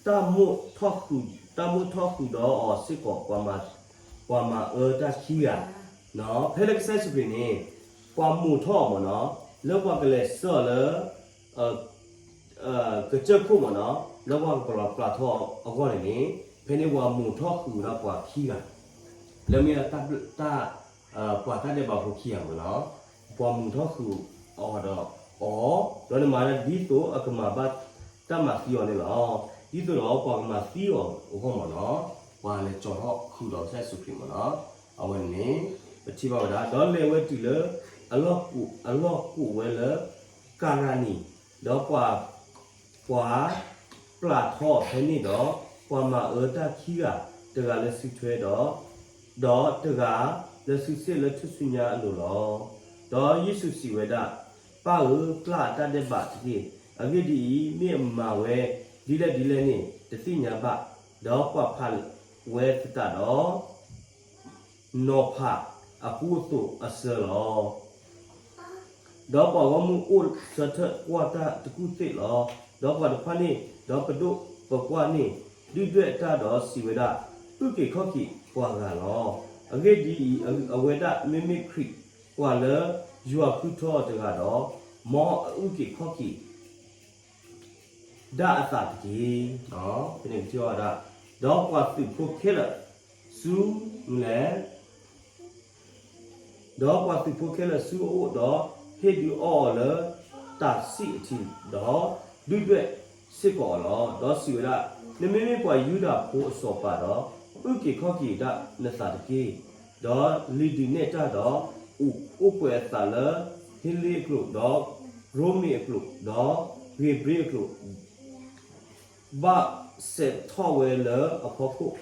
တၢ်မိၣ်ထီၣ်ဃုာ်, တၢ်မိၣ်ထီၣ်ဃုာ်ဒီးအီၤစ့ၢ်ကီး ပှၤမၤအၢတၢ်ခံဂၤ, ဖဲလၢကစၢ်ယ့ၣ်ၡူးခရံာ်န့ၣ် ပှၤမိၣ်ထီၣ်အီၤမ့ၢ်နီၤ, လၢပှၤကလဲၤဆှၢအီၤလၢ ကစၢၢ်ခိၣ်မ့ၢ်နီၤ, လၢပှၤကပျၢ်ထီအဂီၢ်န့ၣ်န့ၣ်, ဖဲန့ၣ်ပှၤမိၣ်ထီၣ်ဃုာ်ဝဲဒၣ်ပှၤခံဂၤ, လၢမ့ၢ်ဒၣ်တၢ်, ပှၤတၢ်ဒဲးဘးဖိခံဂၤမ့ၢ်နီၤ, ပှၤမိၣ်ထီၣ်ဃုာ်အီၤဒီးအီၤ, ဒီးနမၤဒၣ်ဒ်သိးအကမၤဘၣ်တၢ်မၤသံအီၤန့ၣ်လီၤ. ဒ်သိးဒီးပှၤကမၤသံအီၤအဂီၢ်မ့ၢ်နီၤ, ပှၤလဲၤကၠီၤထီၣ်ဃုာ်ဒီးကစၢ်ယ့ၣ်ၡူးခရံာ်မ့ၢ်နီၤ, အဝဲန့ၣ် ပထံၣ်ဘၣ်ဝဲဒၣ် ဒီးလဲၤဝဲတုၤလၢ အလီၢ်ကိး အလီၢ်ကိးဝဲလၢ ကၤရနံၤ, ဒီးပှၤ ပှၤပျၢ်ထီအီၤဖဲန့ၣ်ဒီး ပှၤမၤအၢတၢ်ခံဂၤ, တဂၤလၢစုထွဲဒီး ဒီးတဂၤလၢစုစ့ၣ်လၢထူၣ်စုညါအလိၤလီၤ. ဒီးယ့ၣ်ၡူးစံးဝဲဒၣ်, ပၢ်ဧၢ, ပျၢ်အတၢ်ဒဲးဘးတက့ၢ်. အဂ့ၢ်ဒ်အံၤ, မ့ၢ်အမၤဝဲဒ်လဲၣ်ဒ်လဲၣ်န့ၣ် တသ့ၣ်ညါဘၣ်. ဒီးကွၢ်ဖးဝဲသတးဒီး နီၤဖးအကူအသိးအစၢလီၤ. ဒီးပှၤဂီၢ်မုၢ်အိၣ်ဆၢထၢၣ်ကွၢ်တၢ်တကူၣ်သ့ၣ်လီၤ. ဒီးပှၤတဖၣ်န့ၣ်, ဒီးပဒိၣ်ပပှၢ်န့ၣ် ဒုၣ်ဒွဲၣ်တၢ်ဒီးစံးဝဲဒၣ်, အုၣ်က့ၤခီၣ်က့ၤပှၤဂၤလီၤ. အဂ့ၢ်ဒ်အံၤ, အဝဲဒၣ်မ့မ့ၢ်ခရံာ်ပှၤလၢယွၤဃုထၢအီၤတဂၤဒီး, မ်အအုၣ်က့ၤခီၣ်က့ၤ ဒၣ်အသးတက့ၢ်. ဖဲန့ၣ်ပထံၣ်ဘၣ်ဝဲဒၣ်, ဒီးပှၤသုးဖိခဲလၢာ်ဆူလဲၣ်, ဒီးပှၤသုးဖိခဲလၢာ်ဆူအအိၣ်ဒီး ဟ့ၣ်ဒုးအီၣ်အီၤလၢတၤစံၣ်အထံးဒီး ဒုၣ်ဒွဲၣ်စ့ၢ်ကီးအီၤလီၤ. ဒီးစံးဝဲဒၣ်, နမ့မ့ၢ်ပှၤယူဒၤဖိအစီၤပၤဒီး, အုၣ်က့ၤခီၣ်က့ၤဒၣ်နသးတက့ၢ်. ဒီးလံၤဒုးနဲၣ်တၢ်ဒီး အိၣ်ကွဲးအသးလၢ ဟ့လ့အကျိာ်, ဒီးရိမ့ၤအကျိာ်, ဒီးဂ့ၤဘြ့အကျိာ်, ဘၣ်ဆဲးထီၣ်ဝဲလၢအဖီခိၣ်,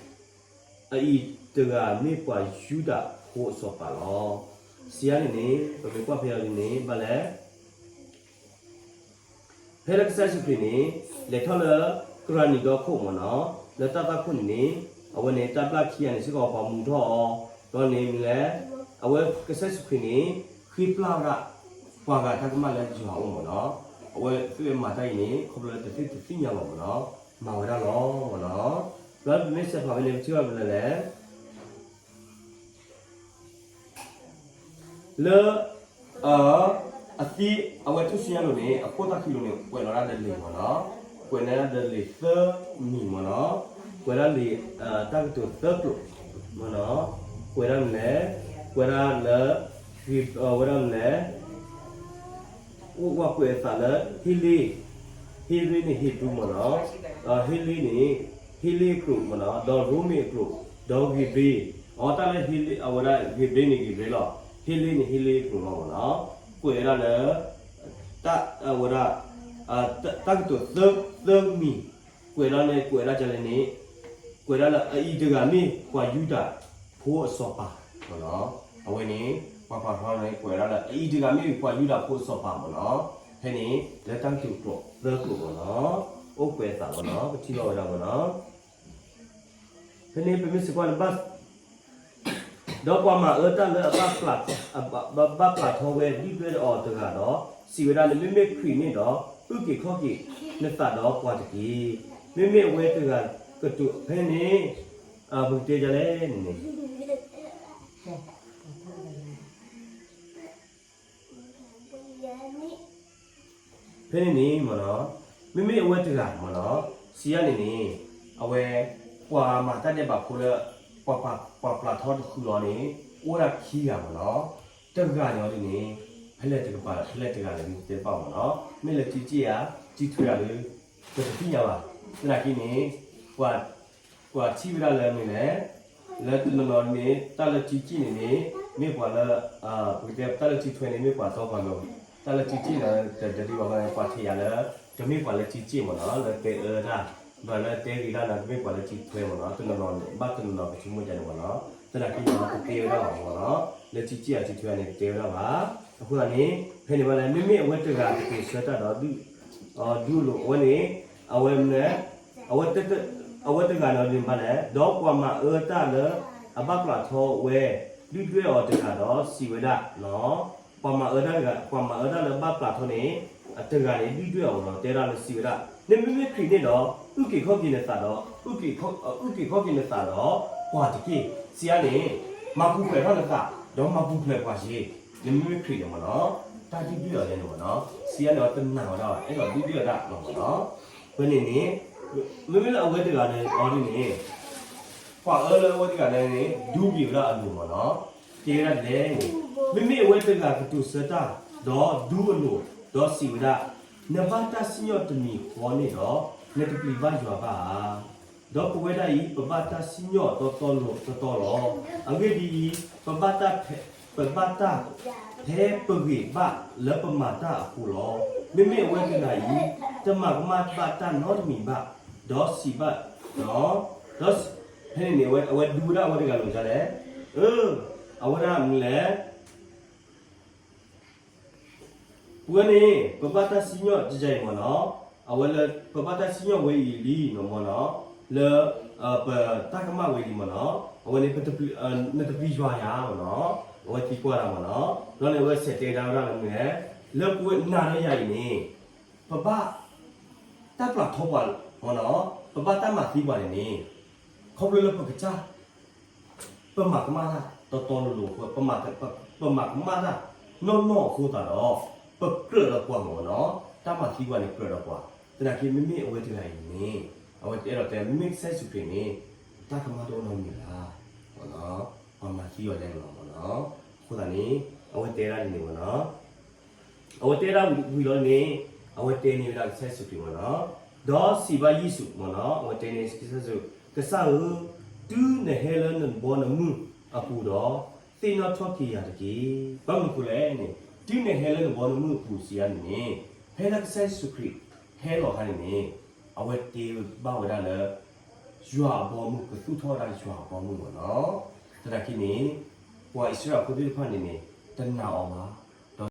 အအံၤတဂၤမ့ၢ်ပှၤယူဒၤဖိအစီၤပၤလီၤ. စံးယါန့ၣ်န့ၣ် ပမ့ၢ်ကွၢ်ဖဲအံၤဒ်န့ၣ် ဘၣ်လဲၣ် ဖဲလၢကစၢ်ယ့ၣ်ၡူးခရံာ်န့ၣ် လဲၤထီၣ်လၢကရၤနံၤဒီခိၣ်မ့ၢ်နီၤ, လၢတၢ်သွၣ်ခိၣ်န့ၣ်န့ၣ် အဝဲန့ၣ်တၢ်ဘျၣ်ခံဂၤန့ၣ် စ့ၢ်ကီးပှၤမူၤထီၣ်အီၤ, ဒီးန့ၣ်မ့ၢ်လဲၣ်, အဝဲကစၢ်ယ့ၣ်ၡူးခရံာ်န့ၣ် ဃ့ပျၢ်ဝဲဒၣ် ပှၤဂၤတၢ်ကမၣ်လၢယွၤအအိၣ်မ့ၢ်နီၤ, အဝဲသ့ၣ်မၤတၢ်အံၤန့ၣ် ခီဖျိလၢတသ့ၣ်တသ့ၣ်ညါဘၣ်မ့ၢ်နီၤ, မၤဝဲဒၣ်လီၤမ့ၢ်နီၤ, လၢပမ့ၢ်စဲးဖးဝဲန့ၣ် ပထံၣ်ဘၣ်မ့ၢ်လဲၣ် လၢ အသံ အဝဲထူၣ်စုညါလိၤန့ၣ် အခိၣ်သၣ်ခံလိၤန့ၣ် ကွဲးလီၤဒၣ်ဒီးလံာ်မ့ၢ်နီၤ, ကွဲးလီၤဒၣ်ဒီးလံာ်သၢမံၤမ့ၢ်နီၤ, ကွဲးဒၣ်လံာ် တၢ်ကတိၤသၢကျိာ်မ့ၢ်နီၤ, ကွဲးဒၣ်မ့ၢ်လဲၣ်, ကွဲးဒၣ်လၢ ဝဲဒၣ်မ့ၢ်လဲၣ် အိၣ်ဝဲကွဲးအသးလၢ ဟ့လ့ ဟ့ရ့န့ၣ် ဟ့ဘြူၤမ့ၢ်နီၤ, ဟ့လ့န့ၣ် ဟ့လ့အကျိာ်မ့ၢ်နီၤ, ဒီးရိမ့ၤအကျိာ်, ဒီးဂ့ၤဘြ့, အတၢ်လၢဟ့လ့ အဝဲဒၣ်ဂ့ၤဘြ့န့ၣ်ဂ့ၤဘြ့လီၤ, ဟ့လ့န့ၣ်ဟ့လ့အကျိာ်လီၤမ့ၢ်နီၤ, ကွဲးဝဲဒၣ်လၢ တၢ်အဝဲဒၣ် တၢ်ကတိၤသၢမံၤ, ကွဲးဒၣ်န့ၣ် ကွဲးဒၣ်ကလဲၣ်န့ၣ်, ကွဲးဒၣ်လၢအအံၤတဂၤမ့ၢ်ပှၤယူဒၤဖိအစီၤပၤမ့ၢ်နီၤ, အဝဲန့ၣ် ပှၤပာ်ဖျါန့ၣ် ကွဲးဒၣ်လၢအအံၤတဂၤမ့ၢ်ပှၤယူဒၤဖိအစီၤပၤမ့ၢ်နီၤ, ဖဲန့ၣ် လၢတၢ်ကတိၤကျိာ်သၢကျိာ်မ့ၢ်နီၤ, အိၣ်ကွဲးအသးမ့ၢ်နီၤ, ပထံၣ်ဘၣ်ဝဲဒၣ်မ့ၢ်နီၤ, ဖဲန့ၣ်ပမ့ၢ်စံးကွၢ်န့ၣ် ဘၣ် ဒီးပှၤမၤအၢတၢ်လၢအဘၣ်ပျၢ်, ဘၣ်ပျၢ်ထီဝဲဒုၣ်ဒွဲၣ်အီၤတဂၤဒီး စံးဝဲဒၣ်, နမ့မ့ၢ်ခရံာ်န့ၣ်ဒီး အုၣ်က့ၤခီၣ်က့ၤနသးဒီးပှၤတက့ၢ်. မ့မ့ၢ်အဝဲတဂၤကတိၤဖဲန့ၣ်, ပကတဲဒ်လဲၣ်န့ၣ်န့ၣ် ဖဲန့ၣ်န့ၣ်မ့ၢ်နီၤ, မ့မ့ၢ်အဝဲတဂၤမ့ၢ်နီၤ, စံးယါန့ၣ်န့ၣ်, အဝဲ ပှၤမၤတၢ်ဒဲးဘးဖိလၢ ပှၤပျၢ်ထီတဃုာ်လီၤန့ၣ် အိၣ်ဝဲဒၣ်ခံဂၤမ့ၢ်နီၤ, တဂၤန့ၣ်အီၤဒ်န့ၣ် ဖဲလဲၣ်တကပၤဒီး ဖဲလဲၣ်တဂၤလဲၣ်န့ၣ် ပတဲတဘၣ်မ့ၢ်နီၤ, မ့ၢ်လၢကံကံၣ်ဧါ, ကံထွဲဧါဒီး ပတသ့ၣ်ညါဘၣ်. သနာ်က့န့ၣ် ပှၤထံၣ်ဝဲဒၣ်လၢမ့ၢ်လဲၣ်, လၢတနီၤနီၤန့ၣ် တၢ်လၢကံကံၣ်န့ၣ်န့ၣ် မ့ၢ်ပှၤလၢ ပကတဲတၢ်လၢကံထွဲန့ၣ် မ့ၢ်ပှၤတီပှၤလိၤ, တၢ်လၢကံကံၣ်န့ၣ် တဒ်သိးဘၣ် ပှၤထံၣ်ယၤလၢ ကမ့ၢ်ပှၤလၢကံကံၣ်မ့ၢ်နီၤ, လၢတဲအၢတၢ်, ဒီးလၢတဲဂ့ၤတၢ်န့ၣ် ကမ့ၢ်ပှၤလၢကံထွဲမ့ၢ်နီၤ, တနီၤနီၤန့ၣ် ဘၣ်တနီၤနီၤကဆိကမိၣ်ဒ်န့ၣ်မ့ၢ်နီၤ, သနာ်က့န့ၣ် တတဲဝဲဒၣ်ဘၣ်မ့ၢ်နီၤ, လၢကံကံၣ်ဧါကံထွဲန့ၣ် တတဲဝဲဒၣ်ဘၣ်. အဃိသတးန့ၣ် ဖဲန့ၣ်ဘၣ်လဲၣ် မ့မ့ၢ်အဝဲတဂၤကတိၤဆၢတၢ်ဒီး ဒုးလိာ်အဝဲန့ၣ်, အဝဲမ့ၢ်လဲၣ်, အဝဲတဂၤန့ၣ်ဒ်န့ၣ်ဘၣ်လဲၣ်, ဒီးပှၤမၤအၢတၢ်လၢ အဘၣ်ပျၢ်ထီဝဲ ဒုၣ်ဒွဲၣ်အီၤတဂၤဒီးစံးဝဲဒၣ်, ပှၤမၤအၢတၢ်တဂၤ, ပှၤမၤအၢတၢ်လၢဘၣ်ပျၢ်ထီန့ၣ် အတဂၤန့ၣ် ဒုၣ်ဒွဲၣ်အီၤမ့ၢ်နီၤ, တဲဒၣ်လၢစံးဝဲဒၣ်, နမ့မ့ၢ်ခရံာ်န့ၣ်ဒီး အုၣ်က့ၤခီၣ်က့ၤနသးဒီး, အုၣ်က့ၤခီၣ်က့ၤနသးဒီး ပှၤတက့ၢ်. စံးယါန့ၣ်, မၤပူၤဖျဲးထီၣ်နသး, ဒီးမၤပူၤဖျဲးပှၤယ့ၤ, နမ့မ့ၢ်ခရံာ်န့ၣ်မ့ၢ်နီၤ, တၢ်ဒုၣ်ဒွဲၣ်အီၤယဲန့ၣ်မ့ၢ်နီၤ, စံးယါန့ၣ်အီၤတနာ်ဝဲဒၣ်ဘၣ်, အဲၣ်ဒိးဒုၣ်ဒွဲၣ်ဝဲဒၣ်လီၤမ့ၢ်နီၤ. ဖဲန့ၣ်န့ၣ်, မ့မ့ၢ်လၢအဝဲတဂၤန့ၣ်အီၤဒ်န့ၣ် ပှၤအၢလၢအဝဲတဂၤန့ၣ်န့ၣ် ဒူက့ၤဝဲဒၣ်အလိၤမ့ၢ်နီၤ, တဲဝဲဒၣ်ဒ်လဲၣ်န့ၣ်, မ့မ့ၢ်အဝဲတဂၤကတိၤဆၢတၢ်, ဒီးဒူအလိၤ, ဒီးစံးဝဲဒၣ်, နဘၣ်တၢ်စံၣ်ညီၣ်တမံၤဃီန့ၣ်ဒီး နတပျံၤဘၣ်ယွၤဘၣ်ဧါ. ဒီးပဝဲဒၣ်အံၤ ပဘၣ်တၢ်စံၣ်ညီၣ်တီတီလိၤတီတီလီၤ. အဂ့ၢ်ဒ်အံၤ, ပဘၣ်တၢ်ဖဲ, ပဘၣ်တၢ် ဖဲပဂ့ၤဘၣ်လၢပမၤတၢ်အဃိလီၤ. မ့မ့ၢ်အဝဲတဂၤအံၤ တမၤကမၣ်ဘၣ်တၢ်နီတမံၤဘၣ်, ဒီးစံးဘၣ်, ဒီး ဖဲန့ၣ်န့ၣ် အဝဲဒူဝဲဒၣ်အဝဲတဂၤလိာ်ဒ်လဲၣ်. အၢ, အဝဲဒၣ်မနုၤလဲၣ် ပဝဲန့ၣ် ပဘၣ်တၢ်စံၣ်ညီၣ်ကယဲၢ်အံၤမ့ၢ်နီၤ, အဝဲလၢ ပဘၣ်တၢ်စံၣ်ညီၣ်ဝဲအံၤလံနီၤမ့ၢ်နီၤ, လၢ ပတၢ်ကမၣ်ဝဲလံမ့ၢ်နီၤ, အဝဲန့ၣ် နတပျံၤယွၤဧါမ့ၢ်နီၤ, အဝဲသံကွၢ်ဒၣ်မ့ၢ်နီၤ, ဒီးန့ၣ်အဝဲဆဲးတဲဒၣ်ဝဲဒၣ်လၢမနုၤလဲၣ်, လၢပဝဲနၤဒီးယၤအံၤန့ၣ် ပဘၣ် တၢ်ပျၢ်ထီပှၤမ့ၢ်နီၤ, ပဘၣ်တၢ်မၤသံပှၤန့ၣ်န့ၣ်, ခီဖျိလၢပကစၢ် ပမၤကမၣ်တၢ်တီတီလိၤလိၤအဃိ, ပမၤကမၣ်တၢ်နီၢ်နီၢ်အဃိသတးဒီး ပကြၢးဒီးပှၤမ့ၢ်နီၤ, တၢ်မၤသံပှၤန့ၣ်ကြၢးဒီးပှၤ, သနာ်က့မ့မ့ၢ်အဝဲတဂၤအံၤန့ၣ် အဝဲအဲၣ်ဒိးတဲ မ့မ့ၢ်ကစၢ်ယ့ၣ်ၡူးခရံာ်န့ၣ် တၢ်ကမၣ်တအိၣ်နီတမံၤဘၣ်, ပှၤမၤသံအီၤလဲၣ်လီၤမ့ၢ်နီၤ, အဃိသတးန့ၣ် အဝဲတဲဒၣ်ဒ်န့ၣ်မ့ၢ်နီၤ အဝဲတဲဒၣ်ဝံၤလီၤန့ၣ်, အဝဲတဲန့ၢ်ဝဲဒၣ်ကစၢ်ယ့ၣ်ၡူးခရံာ်မ့ၢ်နီၤ, ဒီးစံးဘၣ်ယ့ၣ်ၡူးမ့ၢ်နီၤ, အဝဲတဲန့ၢ်ကစၢ်ယ့ၣ်ၡူး, ကစၢ်ဧၢ, တုၤနဟဲလၢနဘီနမုၢ်အပူၤဒီး, သ့ၣ်နီၣ်ထီၣ်က့ၤယၤတက့ၢ်. ဘၣ်မနုၤအဃိလဲၣ်န့ၣ်, တုၤနဟဲလၢနဘီနမုၢ်အပူၤစံးဒ်န့ၣ်န့ၣ်, ဖဲလၢကစၢ်ယ့ၣ်ၡူးခရံာ်ဟဲလီၤအခါန့ၣ်န့ၣ်, အဝဲတဲဘၣ်ဝဲဒၣ်လၢ ယွၤအဘီအမုၢ် ကသူၣ်ထီၣ်ဝဲဒၣ်ယွၤအဘီအမုၢ်မ့ၢ်နီၤ, သနာ်က့န့ၣ် ပှၤအံၣ်စရ့လးဖိသ့ၣ်တဖၣ်န့ၣ်န့ၣ် တနာ်အီၤဘၣ်,